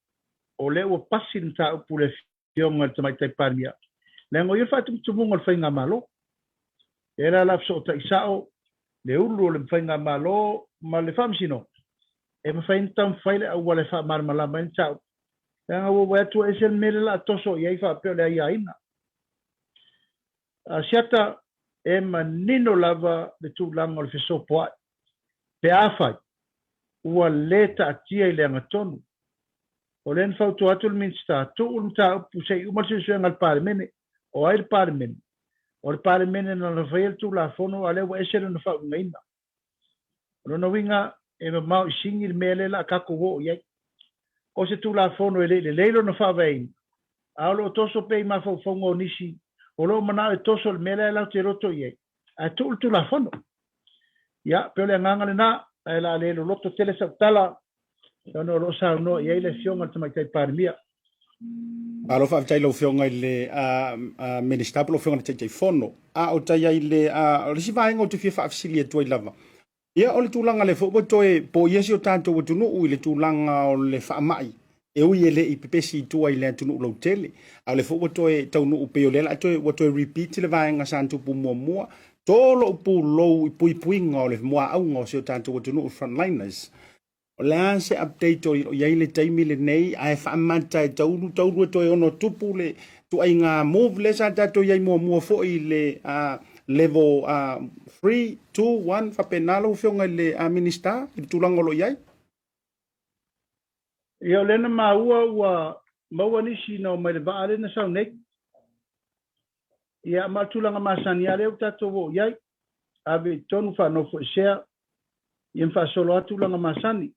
o lea ua pasi le mataupu i le Afioga i le Tamaitai Palemia, leaga o ia le faatumutumuga o le Faigamalo. Lea la o le a fesootai sao le ulu o le Faigamalo ma le Faamasinoga e mafai ona taumafai le auala e faamalamalama ai le mataupu, leaga ua uaea atu ese le mea lea o le a toso i ai faapea o le aiaina. Asiata, e manino lava le tulaga o le fesopoai pe afai ua le taatia i le agatonu. O lea na fautua atu le Minisita, tuu le mataupu se i uma le suesuega a le Palemene. O ai le Palemene? O le Palemene na lana faia le Tulafono a o lea ua ese lona faauigaina. O lona uiga, E mamao i sini le mea lea o le a tatou oo i ai. O se Tulafono e le i lelei lona faavaeina, a o lo o toso pea i mafaufauga o nisi o lo o manao e toso i le mea lea latou te loto i ai, ae tuu le Tulafono. Ia, pei o le agaga lena, ae o le a le loloto tele sau tala, ona o lo o saunoa i ai le Afioga i le Tamaitai Palemia. Malo faafetai i lau Afioga i le Minisita po o lau Afioga i le Taitaifono. A o tai ai le, o le isi vaega ou te fia faafesili atu ai lava, Ia, o le tulaga lea foi ua toe poia si o tatou atunuu i le tulaga o le faamai, e ui e le i pepesi i tua i le atunuu lautele, a o lea foi ua toe taunuu pei o lea la toe, ua toe repeat le vaega sa tupu muamua, to lou pulou i puipuiga o le muaauga o si o tatou atunuu frontliners. O le a se update o i ai le taimi lenei ae faamata e taulu taulu e toe ono tupu le tuaiga move lea sa tatou i ai muamua foi i le level 3, 2, 1 faapena lau Afioga i le Minisita i le tulaga o lo o i ai? Ia, o lea na maua ua maua nisi na omai i le vaa lea na sau nei. Ia, ma o le tulaga masani lava lea ua tatou oo i ai, ave i totonu faanofoesea ia ma faasolo atu tulaga masani.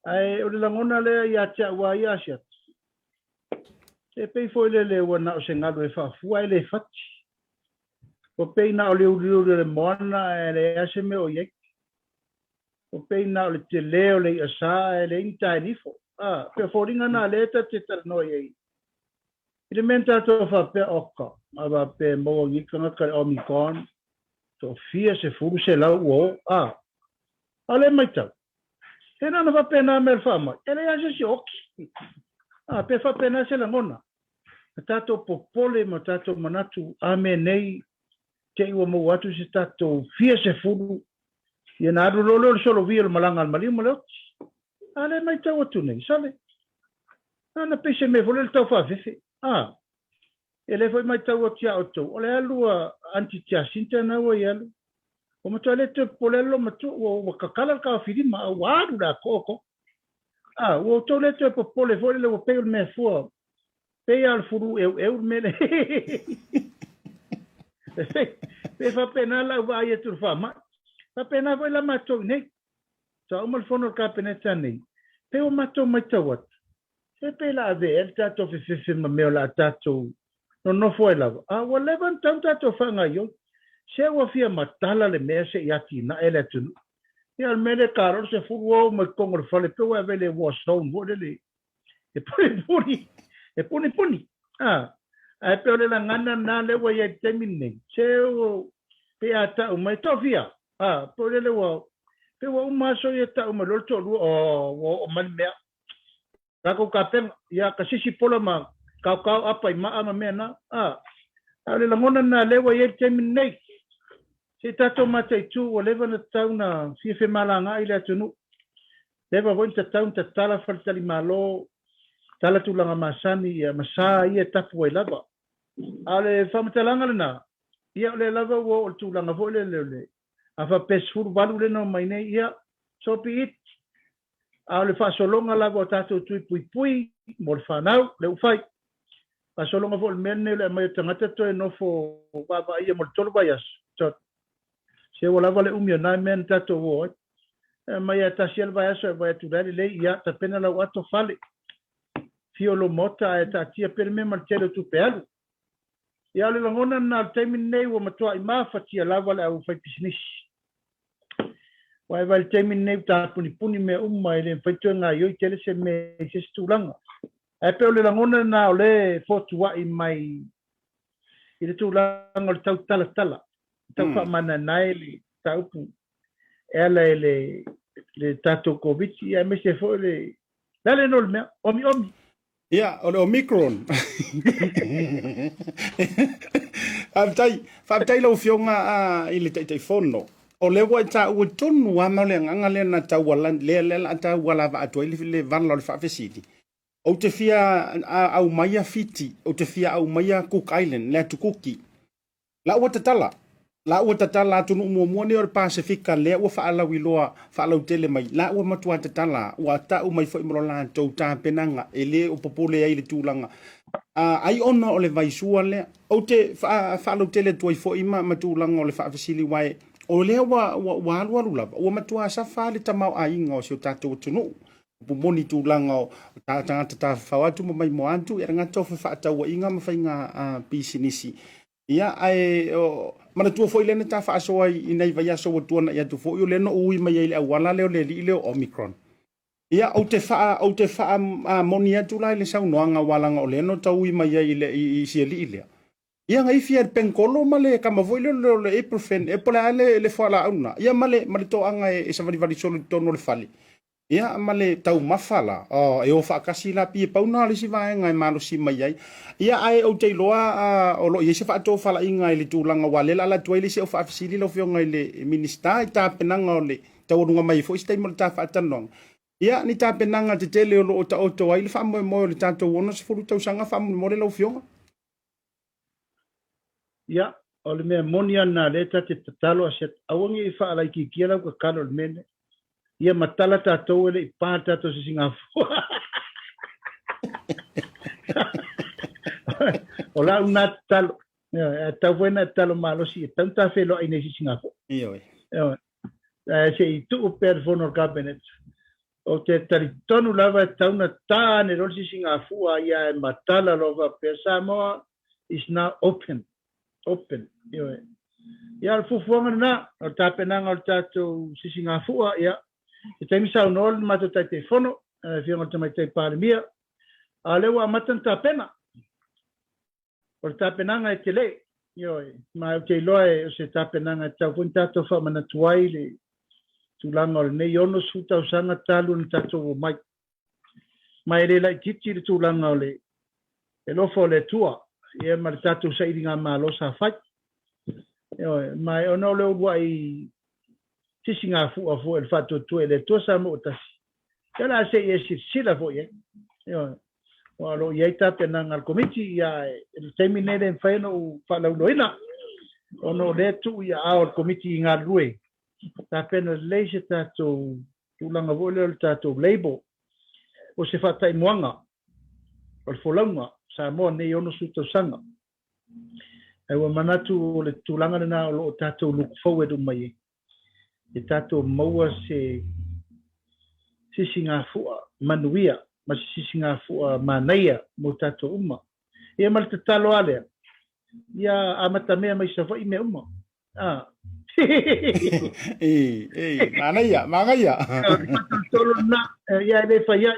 Ae o le lagona lea ia te au lava ia Asiata, e pei foi lele ua na o se galu e faafua ae le fati. Ua pei na o le uliuli o le moana ae leai lava se mea o i ai. Ua pei na o le tele o le i'a sa ae leai ni taenifo. A, pei o foliga na lea ta te talanoa i ai. I le mea na tatou faapea, oka, a faapea e maua nei tagata i le Omicron, toafia, sefulu, selau ua o, a. A o lea e matau, he na ona faapena mea o le faamai, e leai lava se isi o oki. A, pe faapena se lagona, na tatou popole ma tatou manatu, a mea nei, te i ua maua atu se tatou fia sefulu, ia na alu loa lea o le solovia o le malaga a le maliu ma le oti. A lea e matau atu nei, sole, na ona pei se mea foi lele tau faafefe, a. E le foi matau atu ia outou, o le alu a Aunty Jacinta na ua i alu. Ua matua le toe popole le matua, ua, ua kakala le kaofilima, a ua alu le atoa ko. A, ua outou le toe popole foi lele ua pei o le mea fua, pei lava o le fulu eueu le mea le. Pe faapena lau vaai atu i le faamai. Faapena foi la matou i nei. Sa uma le fono a le Kapeneta nei, pei ua matou matau atu, se pei o le a avea le tatou fefefe ma mea o le a tatou nonofo ai lava, a ua leva ona tatau ona tatou faagaoioi. Se ua fia matala le mea se i atinae le atunuu. Ia o le mea lea e talo le sefulu ou mai totonu o le fale pei ua e ave i le war zone foi lele e punipuni, e punipuni. A, ae pei o le lagana lena lea ua i ai i le taimi lenei, se ua pei a tau mai, toafia, A, po o lele ua, pe ua uma aso ia tau mai loa le toalua, oh, ua oo mai le mea. Tatou tapena, ia kasisi pola ma kaokao apa i maa ma mea na. A, a o le lagona lena lea ua i ai le taimi lenei. Se i tatou mataitu ua leva ona tatau ona fia femalagaai le atunuu. Leva foi ona tatau ona tatala faletalimalo, tala tulaga masani, ia ma sa ia e tapu ai lava. A o le faamatalaga lena, Ia o lea lava ua oo i le tulaga foi lele o le a faapea 18 lea na omai nei, ia, so be it. A o le faasologa lava o tatou tui puipui mo le fanau, lea ua fai. Faasologa foi o le mea lenei o le aumai o tagata toe nofo vaavaaia mo le 3 vaiaso. So, se ua lava le umi o na mea na tatou o ai. E aumai a tasi le vaiaso e vaai atu la e lelei, ia, tapena lau ato fale. Fio lou maota ae taatia pea le mea ma le tele o tupe alu. Ia, o le lagona lena o le taimi lenei ua matuai mafatia lava le aufaipisinisi. Ua e vaai i le taimi lenei ua tapunipuni mea uma e le mafai toe gaoioi tele se mea i se isi tulaga. Ae pei o le lagona lena o lea e fotuai mai i le tulaga o le tau talatala, tau faamanaenae le mataupu e ala i le, le tatou Koviti, aemaise foi le, le a le igoa o le mea, omiomi. Ia, o le Omicron. Faafetai, faafetai lau Afioga i le Taitaifono. O lea ua e taua tonu lava ma o le agaga lea na tauala, lea lea la tauala atu ai le vala o le faafesili. Ou te fia aumaia Fiti, ou te fia aumaia Cook Island, le atu Kuki. La ua tatala, la ua tatala atunuu muamua nei o le Pasefika lea ua faalauiloa faalautele mai, la ua matua tatala, ua tau mai foi ma lo latou tapenaga e le o popole ai le tulaga. Ai ona o le vaisua lea. Ou te faalautele atu ai foi ma tulaga o le faafesili, aua O lea ua, ua, ua alualu lava, ua matuā safa le tamaoaiga o si o tatou atunuu. Upu moni tulaga o tagata tafafao atu ma maimoa atu, ia le gata o fefaatauaiga ma faiga pisinisi. Ia, ae o, manatua foi lea na ta faasoa i nai vaiaso ua tuanai atu foi, o lea na ui mai ai le auala lea o le alii lea o Omicron. Ia, ou te faa, ou te faa moni atu la i le saunoaga, aua leaga o lea na taui mai ai i, le, i, i si alii lea. Ia na ifi e le penkolo ma le kama foi lea o le ibuprofen, e po o le a le, le fualaau lena, ia ma le, ma le toaga e, e savalivali solo i totonu o le fale. Ia ma le taumafa la, oh, e o faatasi la, pei e pau na o le isi vaega e malosi mai ai. Ia ae ou te iloa o lo o i ai se faatofalaiga i le tulaga aua o lea o le a alu atu ai le isi au faafesili lau Afioga i le Minisita i tapenaga o le taualuga mai foi se taimi o le ta faatalanoaga. Ia, ni tapenaga tetele o lo o taoto ai le faamoemoe o le tatou 60 tausaga faamolemole lau Afioga? Ia, o le mea moni lava lena o lea ta te tatalo a se aua ne i faalaitiitia lau tatalo i le mea lenei. Ia matala tatou e le i pa le tatou sisigafua. O lau lena tatalo. Ioe, ae tatau foi ona e tatalo malosi e tatau ona ta feiloai nei sisigafua. Ioe. Ioe. Ae se i tuu pea le fono a le Kapeneta. Ou te talitonu lava e tatau ona ta ane loa le sisigafua ia ae matala loa faapea Samoa is now open. Open. Ioe. Ia, o le fuafuaga lena, o le tapenaga o le tatou sisigafua, ia, se taimi saunoa le matou Taitaifono, le Afioga i le Tamaitai Palemia, a o lea ua amata ona tapena. O le tapenaga e tele, ioe, ma ou te iloa e, o se tapenaga e tatau foi ona tatou faamanatu ai le tulaga o lenei 60 tausaga talu ona tatou omai. Ma e le laitiiti le tulaga o le alofa o le Atua, ia ma le tatou sailigamalo sa fai. Ioe, ma e ona o le uluai sisigafua foi o le faatuatua i le Atua Samoa ua tasi, ia o le a se i e silasila foi i ai. Ioe, aua o lo o i ai tapenaga a le Komiti, ia i le taimi lenei e le mafai ona ou faalauiloaina, ona o lea e tuu i aao o le Komiti i galulue, tapena lelei se tatou tulaga foi lea o le tatou label, o se faataimuaga o le folauga Samoa nei 60 tausaga. Ae ua manatu o le tulaga lena o lo o tatou look forward uma i ai, ia tatou maua se sisigafua manuia ma se sisigafua manaia mo tatou uma. Ia ma le tatalo lava lea, ia amatamea mai Savaii mea uma. Ah. Ei, ei, manaia, manaia. Tolo na, ia e le fai ai.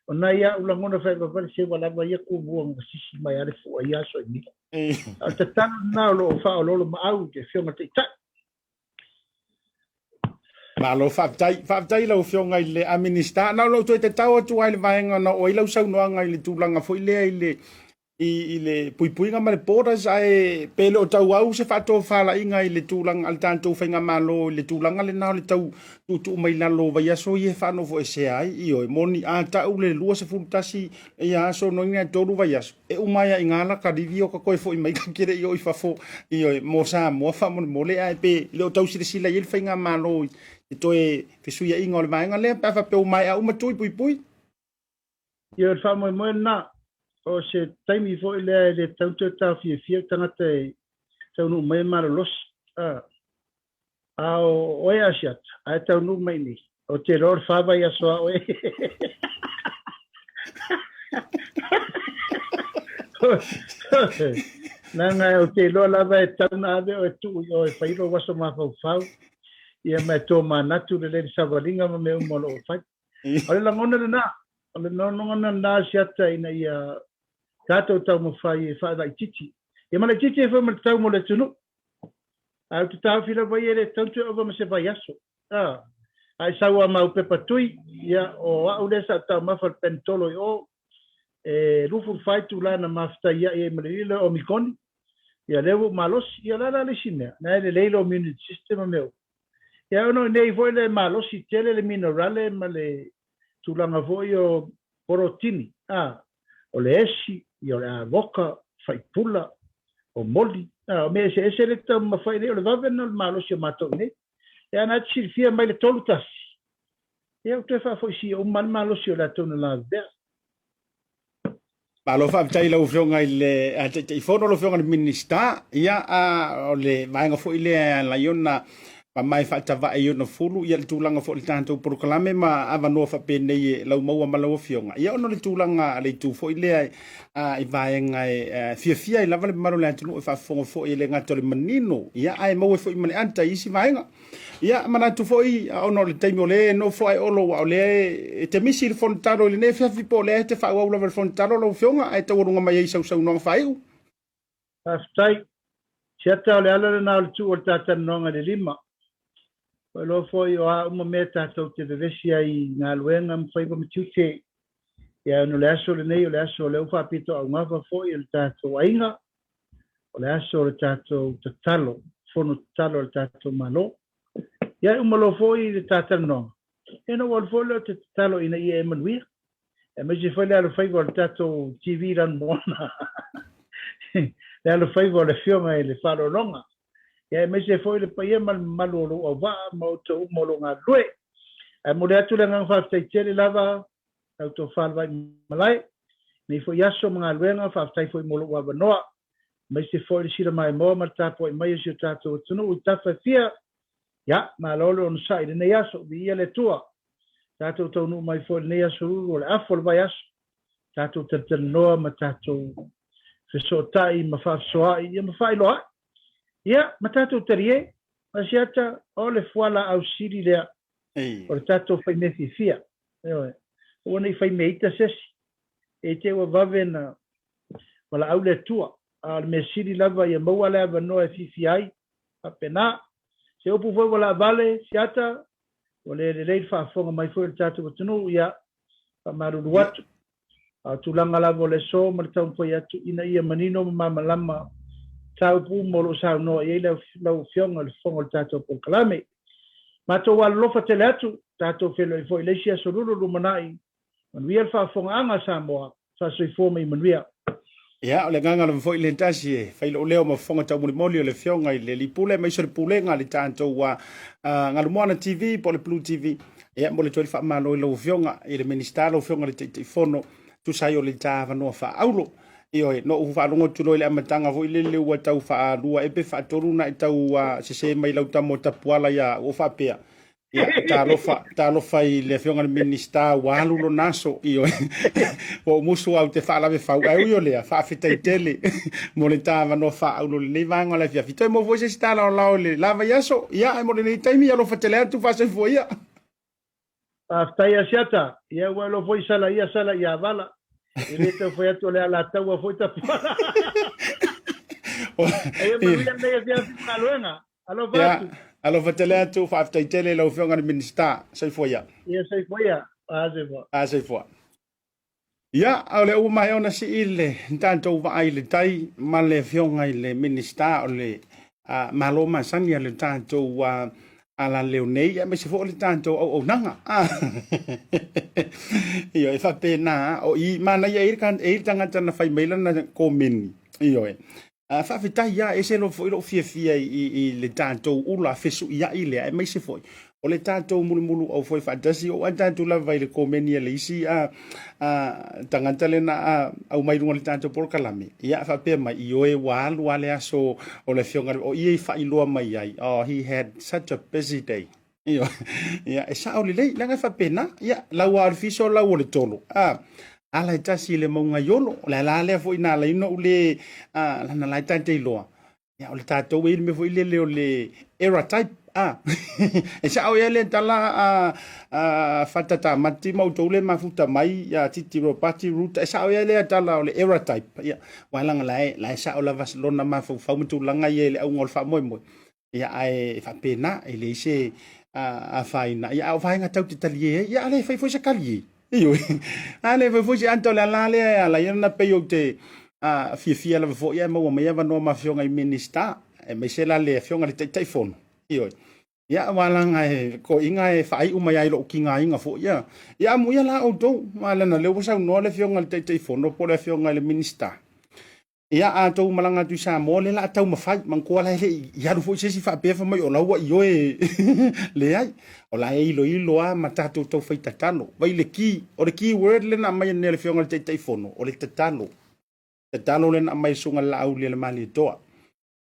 O nai a'u lagona faivavale se ua lava ia kumua na sisi mai a le fua i aso i mila. A o le tatalo lena o lo o faaoloolomaau i le Afioga i le Taitai. Malo faafetai, faafetai lau Afioga i le Minista. Na o lou toe tatao atu lava i le vaega na oo ai lau saunoaga i le tulaga foi lea i le i, i le puipuiga ma le borders, ae pe le o tauau se faatofalaiga i le tulaga a le tatou faigamalo i le tulaga lena o le tau tuutuu mai lalo o vaiaso ia e faanofoesea ai. Ioe, moni a tau le 21 ia aso no ina e tolu vaiaso, e uma ai i ngā la ka livi o ka koe foi mai ka kere i o i fafo, ioe, mo Samoa faamolemole, ae pe le o tau silasila i ai le faigamalo i te toe fesuiaiga o le vaega lea pe a faapea ua maea uma tui puipui. Ia, o le faamoemoe lena, o se taimi foi lea e le tatau ona toe taofiofia le tagata e taunuu mai e malolosi. A, a o oe Asiata, a e taunuu mai i nei, ou te iloa o le fa vaiaso a oe. Leaga ou te iloa lava e tatau ona ave oe e tuu i o e fai lou aso mafaufau, ia ma e tomanatu lelei le savaliga ma mea uma o lo o fai. O le lagona lena, o le lagona lena Asiata ina ia tatou taumafai e faalaitiiti. Ia ma laitiiti ai foi ma le tau mo le atunuu. Ae ou te taofi lava ia e le tatau ona toe ova ma se vaiaso. A, a e sau lava ma au pepa tui, ia o au lea sa ou taumafa i le penitolo i o, e 24 itula na mafetaiai ai ma le lilo o Omikoni, ia lea ua ou malosi. Ia o le a la le isi mea? Na e lelei lou immunity system ma mea uma. Ia ona o nei foi le malosi tele le minerale ma le tulaga foi o porotini, a, o le esi, ia o le avoka, faipula, o moli, a, o mea eseese lea e taumafai nei, o le vave lena o le malosi o matou i nei. Ia na te silafia mai le 3 1, ia ua toe faafoisia uma lava le malosi o le latou na lavevea. Malo faafetai i lau Afioga i le Taitaifono, lau Afioga i le Minisita. Ia, o le vaega foi lea e ala ai ona Ma e faatavae i ona fulu ia le tulaga foi o le tatou polokalame ma avanoa faapenei e laumaua ma lau afioga. Ia ona o le tulaga a le itu foi lea i vaega e fiafia ai lava le mamalu o le atunuu e faafofoga foi e le gata o le manino, ia ae maua foi ma le ata i isi vaega. Ia manatu foi ona o le taimi o lea e nofo ae Olo aua o lea e te misi i le Fonotalo i lenei afiafi po o lea e te faaauau lava i le Fonotalo lau afioga ae taualuga mai ai i sau saunoaga faaiu. Faafetai. Siata o le ala lena o le tuu o le ta talanoaga i le 5. Ua iloa foi o a uma mea tatou te vevesi ai i galuega ma faiva ma tiute. Ia ona o le aso lenei o le aso o lea ua faapitoaugafa foi o le tatou aiga, o le aso o le tatou tatalo, fono tatalo a le tatou Malo. Ia e uma loa foi le ta talanoaga, ia ona ou alu foi lea ou te tatalo ina ia e manuia. Aemaise foi le alofaiva o le tatou TV lanumoana, le alofaiva o le Afioga i le Faaaloaloga, ia aemaise foi le paia ma le mamalu o lou auvaa ma outou uma o lo o galulue. Ae momoli atu le agaga faafetai tele lava lau tofa le Vaimalae, nei foi aso ma galuega, faafetai foi mo lou avanoa, aemaise foi le sila maimoa ma le tapuai mai o si o tatou atunuu i tafa e fia. Ia, malo le onosai i lenei aso, viia le Atua. Tatou taunuu mai foi i lenei aso lulu o le afu o le vaiaso, tatou talatalanoa ma tatou fesootai ma faafesoaai ia ma faailoaai. Ia, ma tatou talie, Asiata, o le fualaau sili lea o le tatou faimea fiafia. Ioe. Aua ne i faimea ita se isi. E te ua vave na valaau le Atua. A o le mea sili lava ia maua le avanoa e fiafia ai. Faapena. Se upu foi ua laavale, Siata, ua le lelei le faafofoga mai foi o le tatou atunuu, ia, faamalulu atu. A o tulaga lava o le aso ma le taumafai atu ina ia manino ma malamalama mataupu uma o lo o saunoa i ai lau Afioga i le Fofoga o le tatou polokalame. Matou alolofa tele atu, tatou feiloai foi i le isi aso lulu lumanai. Manuia le faafofogaaga a Samoa. Faasoifua ma ia manuia. Ia, o le agaga lava foi lea tasi e fai lou leo ma fofoga taumolimoli o le Afioga i le Alii Pule aemaise o le Pulega a le tatou Galumoana TV po o le Blue TV. Ia, momoli atu ai le faamalo i lau Afioga i le Minisita, lau Afioga i le Taitaifono, tusa ai o le ta avanoa faaauro. Ioe, na ou faalogo atu loa i le amataga foi lele ua tau faalua ea pe faatolu ona e tau sese mai lau tama o Tapuala ia ua faapea, Ia, talofa, talofa i le afioga i le Minisita ua alu lona aso. Ioe, ua ou musu au te faalave fau. Ae ui o lea, faafetai tele mo le ta avanoa faaauro i lenei vaega o le afiafi. Toe maua foi se isi talaolao i le la vaiaso. Ia, ae mo lenei taimi, alofa tele atu, faasoifua ia. Faafetai Asiata, ia ua iloa foi sala ia sala ia vala. E le tau fai atu o le alataua foi Tapuala. Aia manuia lenei afiafi ma galuega. Alofa Ia, atu. alofa tele atu, faafetai tele i lau Afioga i le Minisita. Soifua ia. Ia soifua ia. A soifua. A soifua. Ia, o lea ua maea ona sii le tatou vaa i le tai ma le Afioga i le Minisita o le Malo masani a le tatou alaleo nei, aemaise foi o le tatou auaunaga. Ioe, e faapena, o i manaia e i ai le tagata na fai mai lana komeni. Ioe. Faafetai lava, e ese loa foi lou fiafia i le tatou ula fesuiai lea, aemaise foi o le tatou mulumuluau foi faatasi. Oo lava tatou lava i le komeni a le isi tagata lea na aumai i luga o le tatou polokalame, ia faapea mai, ioe, ua alu lava le aso o le afioga, o ia i faailoa mai ai, oh, he had such a busy day. Ia, e sao lelei, leaga e faapena, ia, lau lava o le fiso, lau o le tolo. Ala e tasi i le mauga i Olo, o le ala lea foi na ala ai ona ou le, lana la e tatou iloa, ia, o le tatou e i le mea foi lele o le error type, e sao ia lea tala Fata Tamati ma outou le mafuta mai, ia Titi Ropati Ruta, e sao ia lea tala o le error type, ia, aua leaga la e sao lava lona mafaufau ma tulaga ia i le auga o le faamoemoe. Ia, ae faapena, e leai se afaina. Ia, a o vaega tau te talie ai, ia, a le fai foi se kalie. Ioe. A le fai foi se anta o le ala lea e ala ai ona pei ou te fiafia lava foi ae maua mai avanoa ma afioga i Minisita, aemaise la le afioga i le Taitaifono. Ioe. Ia, aua leaga e toeaiina e faaiu mai lava i lou tigaina foi. Ia, ia amuia la outou, aua leaga o lea ua saunoa le afioga i le Taitaifono po o le afioga i le Minisita. Ia, a outou malaga atu i Samoa, lea la a taumafai, manatua la e le i alu foi se isi faapea fai mai o la ua ioe. Leai, o la e iloilo lava ma tatou tau fai tatalo. Vai le key, o le key word lea na aumai nei e le Afioga i le Taitaifono, o le tatalo. Tatalo lea na aumai e le Susuga i le Laauli a le Malietoa.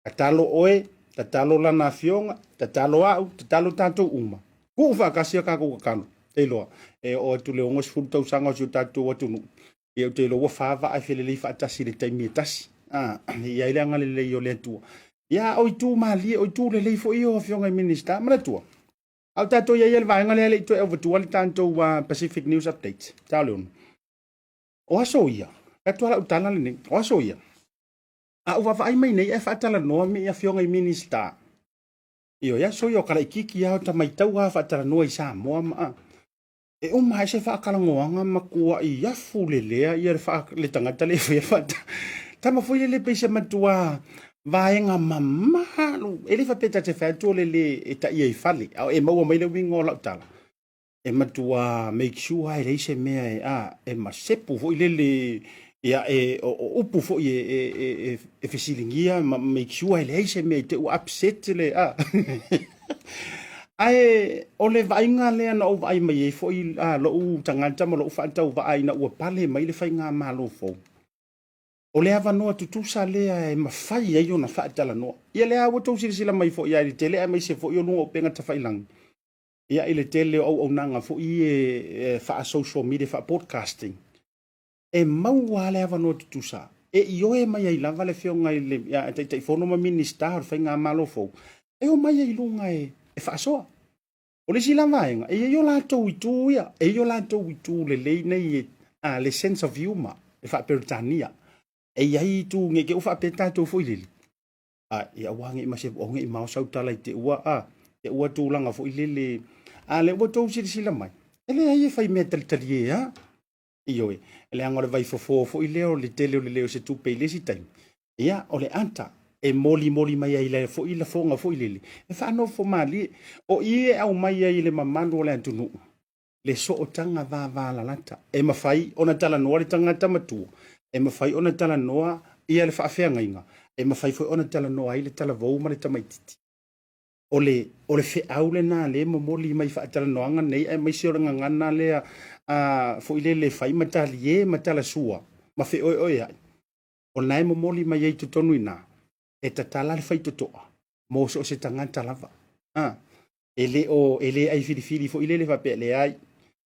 Tatalo oe, Tatalo lana afioga, tatalo au, tatalo tatou uma. Tuu faatasi a tatou tatalo. Te iloa, e oo atu le 60 tausaga o si o tatou atunuu, ia ou te iloa ua fa vaa e felelei faatasi i le taimi e tasi. Ah, e i ai le agalelei o le Atua. Ia, o itu malie, o itu lelei foi ia o afioga i Minisita. Manatua, a o tatou i ai i le vaega lea e le i toe auvatua le tatou Pacific News Update. Tao Leona. O aso ia, e atu lau tala lenei, o aso ia, a ou vaavaai mai nei ae faatalanoa me i afioga i Minisita. Ioe, aso ia o kalaikiki lava o tamaitau lava faatalanoa i Samoa ma a. E uma ai se faatalanoaga matuai afu lelea ia le, faa, le tagata le faia faata. Tama foi lele pei se matua vaega mamalu. E le faapea ta te fai atu o le le e taia i fale. A e maua mai le uiga o lau tala. E matua make sure e leai se mea e, a, e masepu foi lele, ia, e, o, o upu foi e, e, e, e fesiligia ma make sure e leai se mea i te ua upset le, a. Ae o le vaaiga lea na ou vaai mai ai foi a, lou tagata ma lou faatauvaa ina ua pale mai le faigamalo fou. O le avanoa tutusa lea e mafai ai ona faatalanoa. Ia lea ua tou silasila mai foi ia i le tele aemaise foi o luga o upega tafailagi. Ia i le tele o auaunaga foi e faa-social media, faa-podcasting, e maua le avanoa tutusa e ioe mai ai lava le afioga i le Taitaifono ma Minisita o le Faigamalo fou e omai ai i luga e faasoa. O le isi la vaega, e i ai o latou itu ia, e i ai o latou itu lelei nei, a, le sense of humor, le faa-Peretania. E i ai itu nge ke ua faapea tatou foi lele, A, ia aua ne i mase, aua ne i mao sau tala i te ua, a, te ua tulaga foi lele. A lea ua tou silasila mai, e leai e fai mea talitalie a. Ioe, leaga o le vaifofo foi lea o le tele o le leo o se tupe i le isi taimi. Ia, o le ata e molimoli mai ai le foi lafoga foi lele, e faanofo malie. O i e aumai ai i le mamalu o le atunuu, le sootaga vavalalata. E mafai ona talanoa le tagata matua, e mafai ona talanoa ia le faafeagaiga, e mafai foi ona talanoa ai le talavou ma le tamaitiiti. O le, o le feau lena lea e momoli mai faatalanoaga nei, aemaise o le gagana lea a, foi lele fai ma talie ma talasua ma feoeoeai. O lena e momoli mai ai i totonu i ina, e tatala le faitotoa mo so o se tagata lava. A, e le o, e le ai filifili foi lele faapea, leai,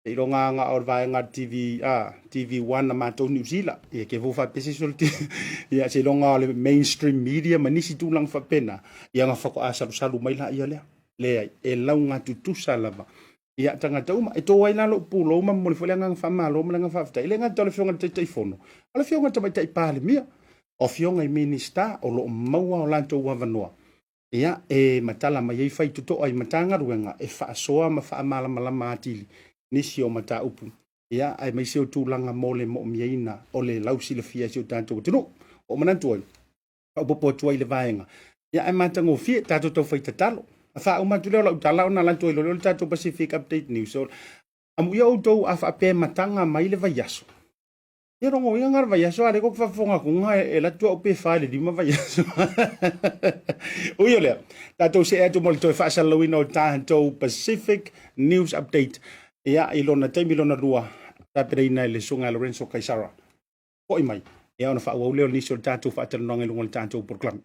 seiloga na o le vaega TV, a, TV1 na matou New Zealand, ia ke fou faapea se isi o le TV, ia seiloga o le mainstream media ma nisi tulaga faapena, ia na faatoa salusalu mai laia lea. Leai, e laugatutusa lava ia tagata uma. E to ai la lou pulou ma momoli foi le agaga faamalo ma le agaga faafetai. E le gata o le Afioga i le Taitaifono, o le Afioga i le Tamaitai Palemia, o Afioga i Minisita o lo o maua o latou avanoa ia e matala mai ai faitotoa i Matagaluega e faasoa ma faamalamalama atili nisi o mataupu ia aemaise o tulaga mo le moomiaina o le lausilafia e si o tatou atunuu. Ua ou manatu ai, faaopoopo atu ai i le vaega, ia ae matagofie tatou taufai tatalo. A faauma atu lea o lau tala ona alu atu ai loa lea o le tatou Pacific Update News. So, amuia outou a faapea e mataga mai le vaiaso, Ia rongo ia ngā vaiaso a le ko faafofoga atu ngā e la tua pe fa le lima vaiaso. Ui o lea, tatou see atu mo le toe faasalalauina o tatou Pacific News Update. Ia, i lona taimi lona lua, tapenaina e le susuga ia Lorenzo Kaisara. Foi mai, ia ona faaauau lea o nisi o le tatou faatalanoaga i luga o le tatou polokalame.